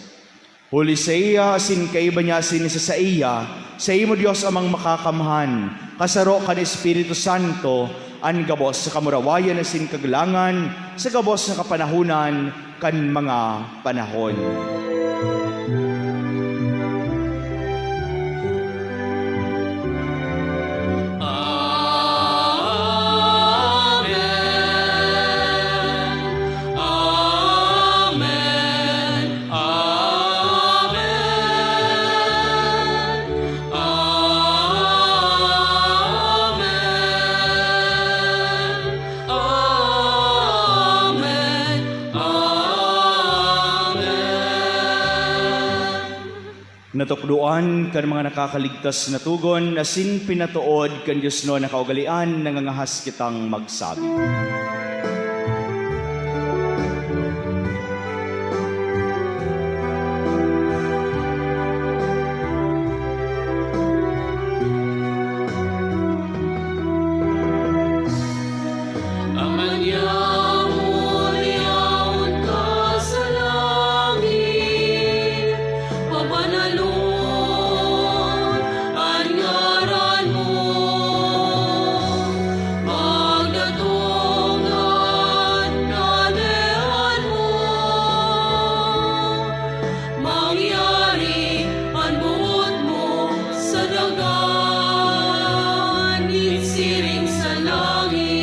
Huli saiya, asin kaiba niya, asin sa saiya, saimo, Dios Amang Makakamhan, kasaro kan Espiritu Santo, an gabos na kamurawayan asin kagalangan sa gabos na kapanahonan kan mga panahon. Amen. Amen. Amen. Amen. Amen. Amen. Natukdoan kan mga nakakaligtas na togon asin pinatood kan diosnon na kaugalean, nangangahas kitang magsabi. Ama niamo, liyaon ka sa langit, pabanalon an ngaran mo, magdatong an Kagurangnan mo, mangyari an boot mo sa daga, nin siring sa langit.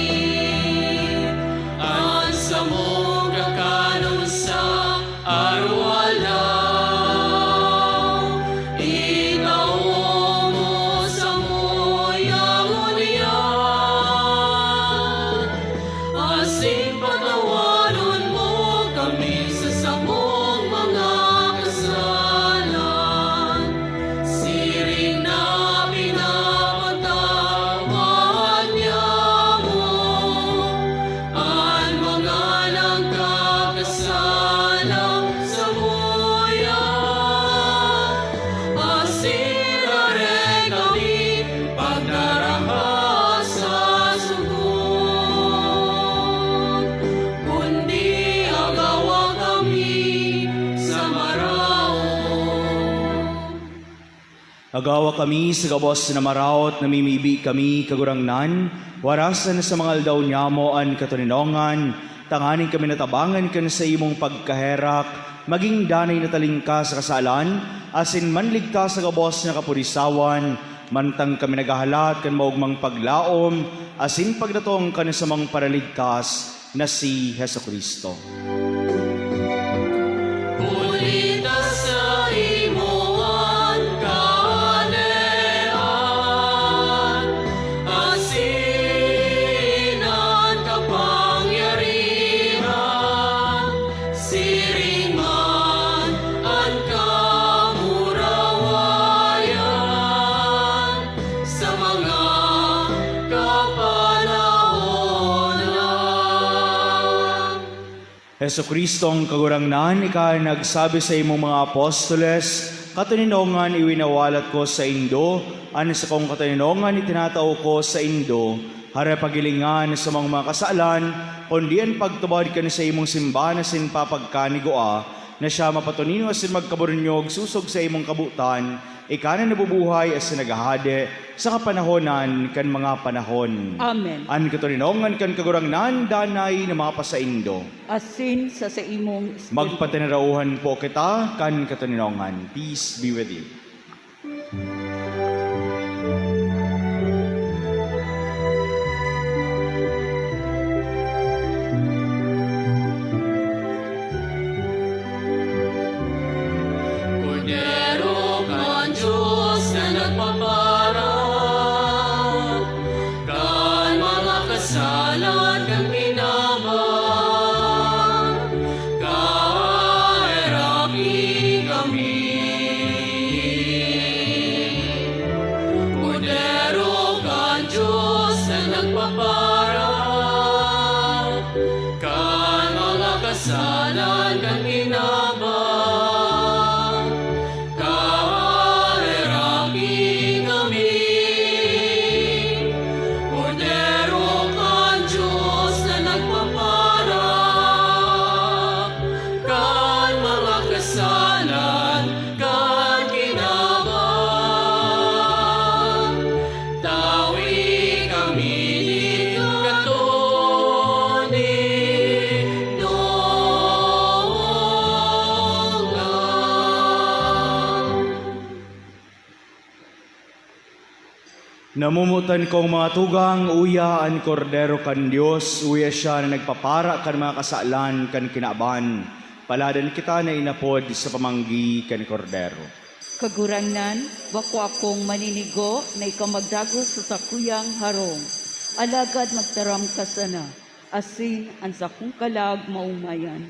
An samong kakanon sa araw-araw, itao mo samuya ngunyan. Asin patawaron mo kami sa samong mga kasalan, siring na pinapatawad niamo an mga nagkakasalang samuya. Asin dai kami pagdaraha sa sugod, kundi agawa kami sa maraot. Agawa kami sa gabos na maraot, namimibi kami, Kagurangnan, warasan sa mga aldaw niamo an katoninongan, tanganing kami natabangan kan saimong pagkaherak, magin danay na talingkas sa kasalan, asin manligtas sa gabos na kapurisawan, mantang kami naghahalat kan maogmang paglaom asin pagdatong kan samong Paraligtas na si Jesu-Cristo. Huli ta saimo an kahadean, asin an kapangyarihan, siring man an kamurawayan, sa mga kapanahonan. Jesu-Cristo, ang Kagurangnan, ika an nagsabi sa imong mga apostoles, "Katoninongan iwinawalat ko saindo, an sakong katoninongan itinatao ko saindo." Hara pagilingan sa mga, mga kasalan, kundi an pagtubod kan saimong simbahan asin papagkanigua, na siya mapatonino asin magkaburunyog sosog sa imong kabotan, ika na nabubuhay asin naghahade sa kapanahonan kan mga panahon. Amen. An katoninongan kan Kagurangnan danay na mapasaindo. Asin sa saimong espiritu. Magpatinarauhan po kita kan katoninongan. Peace be with you. Kordero kan Dios na nagpapara kan mga kasalan kan kinaban, kaheraki kami. Namomotan kong mga tugang, uya an Kordero kan Dios, uya siya na nagpapara kan mga kasalan kan kinaban. Paladan kita na inapod sa pamanggi kan Kordero. Kagurangnan, bako akong maninigo na ikaw magdagos sa sakuyang harong, alagad magtaram ka sana, asin an sakong kalag maomayan.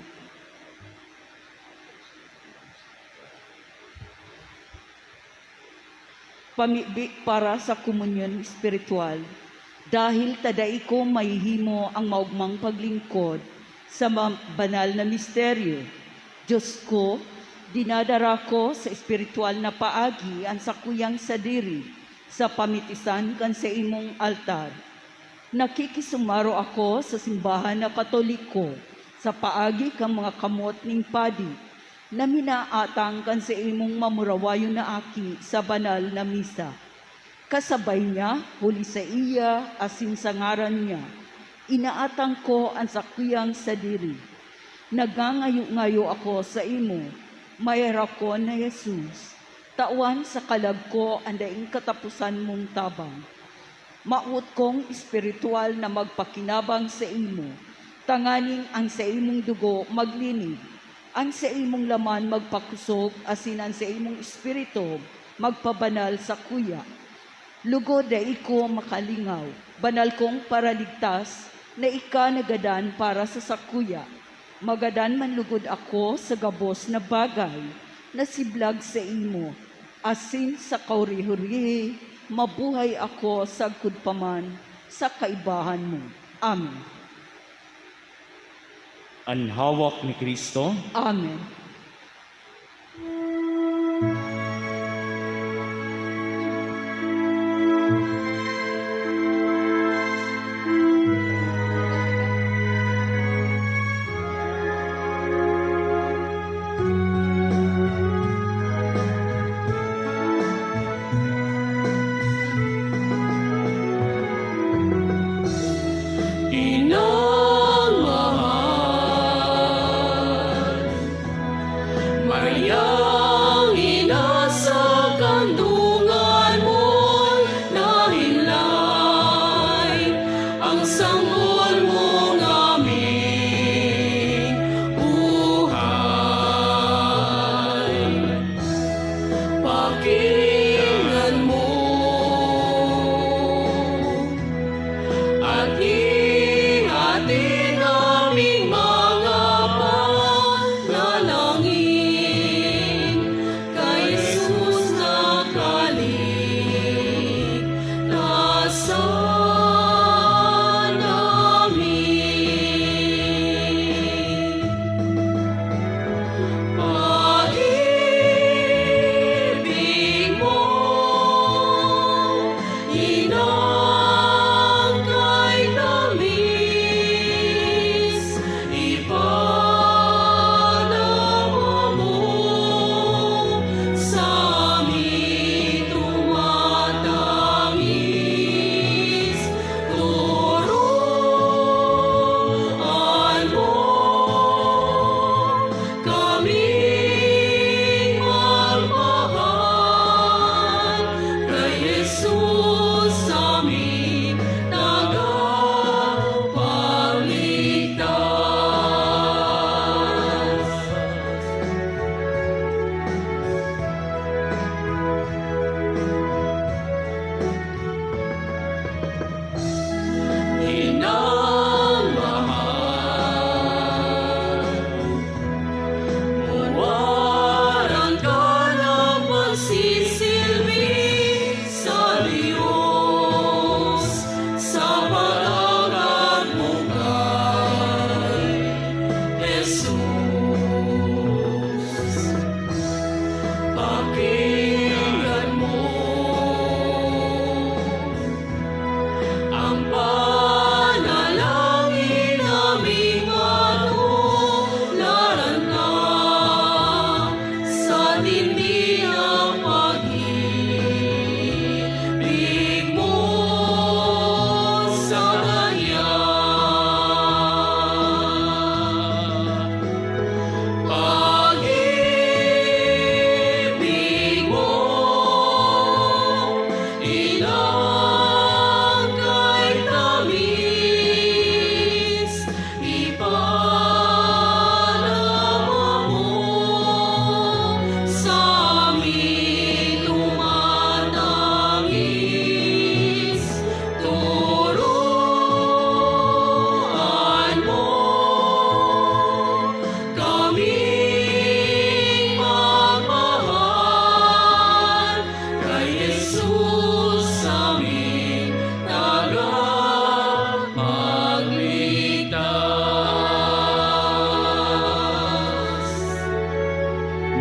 Pamibi para sa komunyon espiritual, dahil ta dai ko mahihimo ang maogmang paglingkod sa ma-, banal na misteryo. Diyos ko, dinadara ko sa espiritual na paagi an sakuyang sadiri sa pamitisan kan saimong altar. Nakikisumaro ako sa simbahan na Katoliko sa paagi kan mga kamot nin padi na minaatang kan saimong mamurawayon na aki sa banal na misa. Kasabay niya, huli saiya asin sa ngaran niya, inaatang ko an sakuyang sadiri. Nagangayo-ngayo ako saimo, maherakon na Jesus, tawan sa kalag ko an daing kataposan mong tabang. Mawot kong espiritual na magpakinabang saimo, tanganing an saimong dugo maglinig, an saimong laman magpakosog, asin an saimong espiritu magpabanal sakuya. Lugod dai ko makalingaw, banal kong Paraligtas, na ika nagadan para sa sakuya. Magadan man lugod ako sa gabos na bagay na siblag saimo, asin sa kaurihurihi mabuhay ako sagkod pa man sa kaibahan mo. Amen. An hawak ni Cristo. Amen. Inang mahal, Mariang ina, sa kandungan mo'y nahilay ang sanggol mong aming buhay. Pakinggan mo at ihati naming mga panalangin.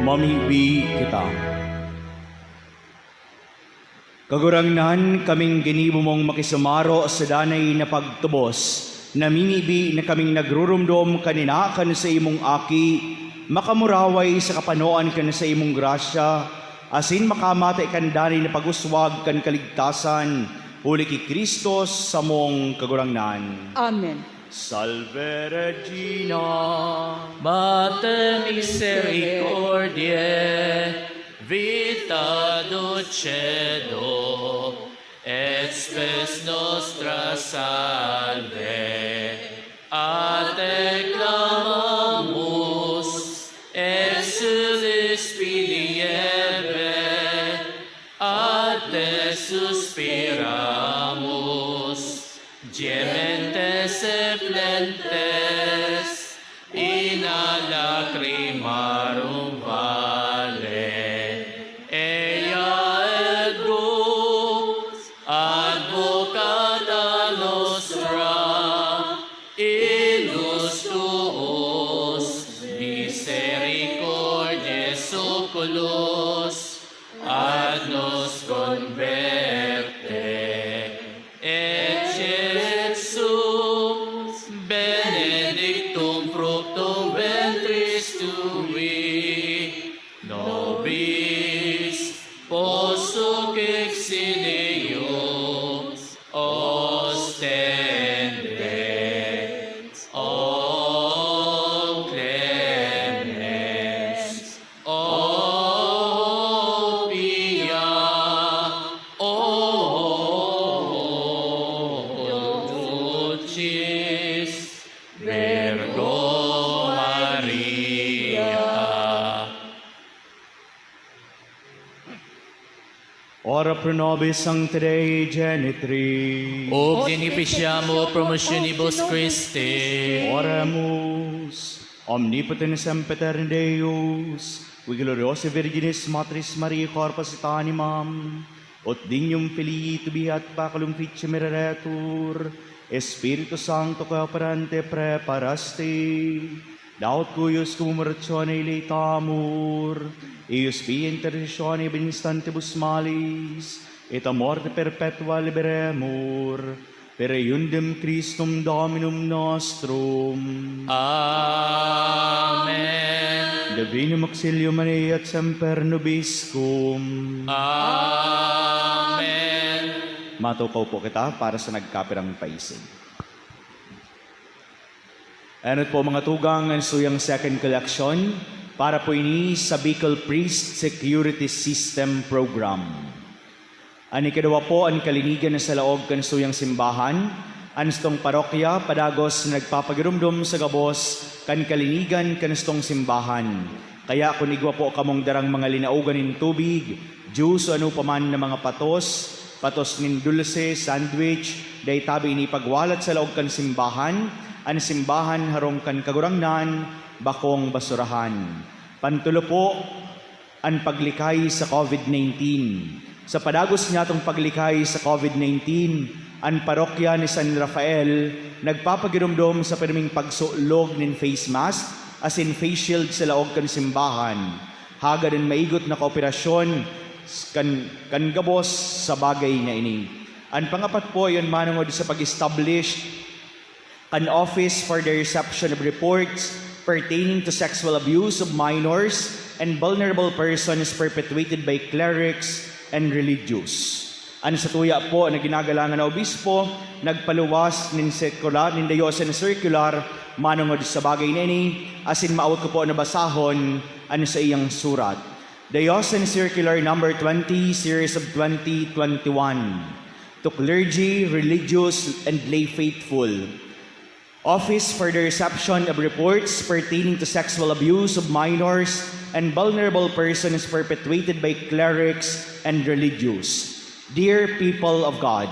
Mamibi kita. Kagurangnan, kaming ginibo mong makisumaro sa danay na pagtubos. Namimibi na kaming nagrurumdom kanina kan sa imong Aki, makamuraway sa kapanoan kan sa imong grasya, asin makamate kan danay na pag-uswag kan kaligtasan, huli ki Cristo samong Kagurangnan. Amen. Salve Regina, Mater misericordiae, vita dulcedo, et spes nostra salve. A te clamamus, exulis pidiem, a te suspiramus, gementes et plentes in lacrimarum vale. Ea ergo advocata nostra, inus tuos, misericordiae oculos, ad nos converte. Ecce ipsum benedictum fructum ventris tui, nobis posuc exilius ostendens, o clemens, o pia, o dulcis Virgo Maria. Ora pro nobis Sancti Dei Genitri. Ob beneficiam, o promissionibus Christi. Oremus. Omnipotens sempiternum Deus, qui gloriosae Virginis Matris Mariae corpus et animam, ut dignum filii tubi et baculum ficti mereretur, Espiritu Sancto, qui operante praeparaste, daut cuius cum humiliatione ileitamur, eius via intercessione ab instantibus malis, et a morte perpetua liberemur, per eundem Christum Dominum nostrum. Amen. Divinum auxilium maneat semper nobiscum. Amen. Matukaw po kita para sa nagkapirang paisig. Enot po, mga tugang, ang suyang second collection. Para po ini sa Bicol Priest Security System Program. An ikaduwa po, an kalinigan na sa laog kan suyang simbahan. An satong parokya padagos na nagpapagiromdom sa gabos kan kalinigan kan satong simbahan. Kaya kun igwa po kamong darang mga linaogan nin tubig, juice o ano pa man na mga patos, patos nin dulse, sandwich, dai tabi ini ipagwalat sa laog kan simbahan. An simbahan harong kan Kagurangnan, bakong basurahan. Pantulo po, an paglikay sa COVID nineteen. Sa padagos niyatong paglikay sa COVID nineteen, an parokya ni San Rafael nagpapagiromdom sa pirming pagsulog nin face mask asin face shield sa laog kan simbahan. Hagad an maigot na kooperasyon kan, kan gabos sa bagay na ini. An pangapat po, iyon manongod sa pag-establish kan Office for the Reception of Reports pertaining to sexual abuse of minors and vulnerable persons perpetuated by clerics and religious. An satuya po na ginagalangan na obispo nagpaluwas nin sirkular, nin diocesan circular manongod sa bagay na ini, asin maawot ko po na basahon an saiyang surat. Diocesan Circular Number twenty, Series of twenty twenty-one. To clergy, religious, and lay faithful. Office for the Reception of Reports Pertaining to Sexual Abuse of Minors and Vulnerable Persons Perpetuated by Clerics and Religious. Dear people of God,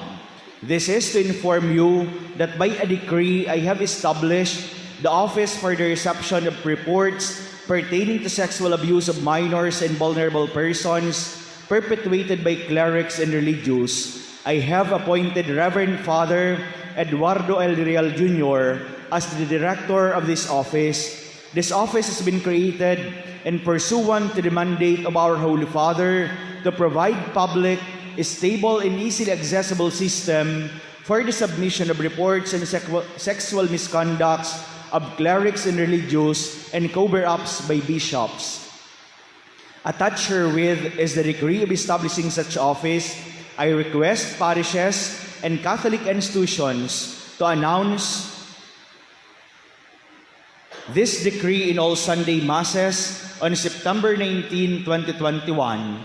this is to inform you that by a decree I have established the Office for the Reception of Reports Pertaining to Sexual Abuse of Minors and Vulnerable Persons Perpetuated by Clerics and Religious. I have appointed Reverend Father Eduardo L. Real Junior as the director of this office. This office has been created in pursuant to the mandate of our Holy Father to provide public, stable, and easily accessible system for the submission of reports and sexual, sexual misconducts of clerics and religious and cover-ups by bishops. Attached herewith is the decree of establishing such office. I request parishes and Catholic institutions to announce this decree in all Sunday Masses on September nineteen, twenty twenty-one.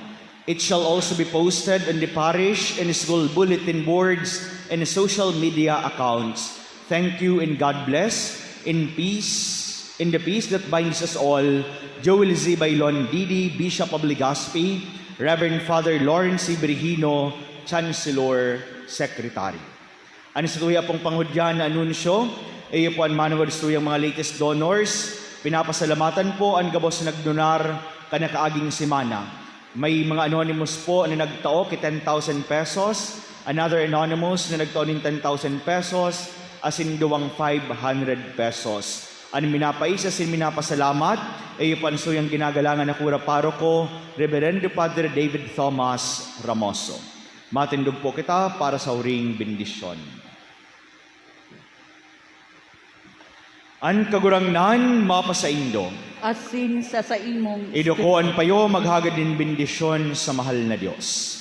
It shall also be posted on the parish and school bulletin boards and social media accounts. Thank you and God bless. In peace, in the peace that binds us all, Joel Z. Baylon, D D, Bishop of Legazpi, Reverend Father Lawrence C. Brigino, Chancellor Secretary. An satuya pong panghudyan na anunsyo, iyo po an manawad satuyang mga latest donors. Pinapasalamatan po an gabos na nagdonar kan nakaaging semana. May mga anonymous po na nagtao ki ten thousand pesos, another anonymous na nagtao nin ten thousand pesos, asin duwang five hundred pesos. An minapais asin minapasalamat, iyo po an satuyang ginagalangan na kura paroko, Reverendo Padre David Thomas Ramoso. Matindog po kita para sa huring bendisyon. An Kagurangnan mapasaindo. Asin sa saimong Iduko an payo, maghagad nin bendisyon sa mahal na Dios.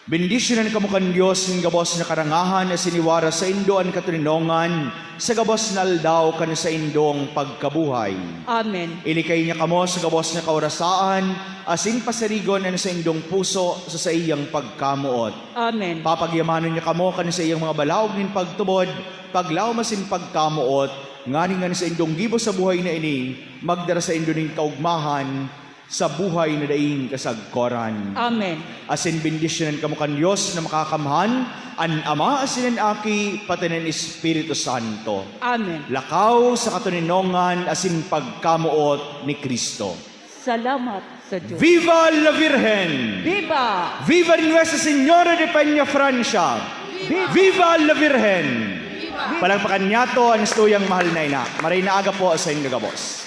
Bendisyonan kamo kan Dios nin gabos na karangahan asin iwara saindo an katoninongan sa gabos na aldaw kan saindong pagkabuhay. Amen. Ilikay niya kamo sa gabos na kaorasaan asin pasarigon an saindong puso sa saiyang pagkamoot. Amen. Papagyamanon niya kamo kan saiyang mga balaog nin pagtubod, paglaom asin pagkamoot, nganing an saindong gibo sa buhay na ini magdara saindo nin kaogmahan sa buhay na daing kasagkoran. Amen. Asin bendisyonan kamo kan Dios na Makakamhan, an Ama asin an Aki, pati an Espiritu Santo. Amen. Lakaw sa katoninongan asin pagkamoot ni Cristo. Salamat sa Diyos. Viva la Virgen! Viva! Viva Nuestra Señora de Peña Francia! Viva! Viva la Virgen! Viva! Palakpakan niyato an satuyang mahal na ina. Maray na aga po sa indo gabos.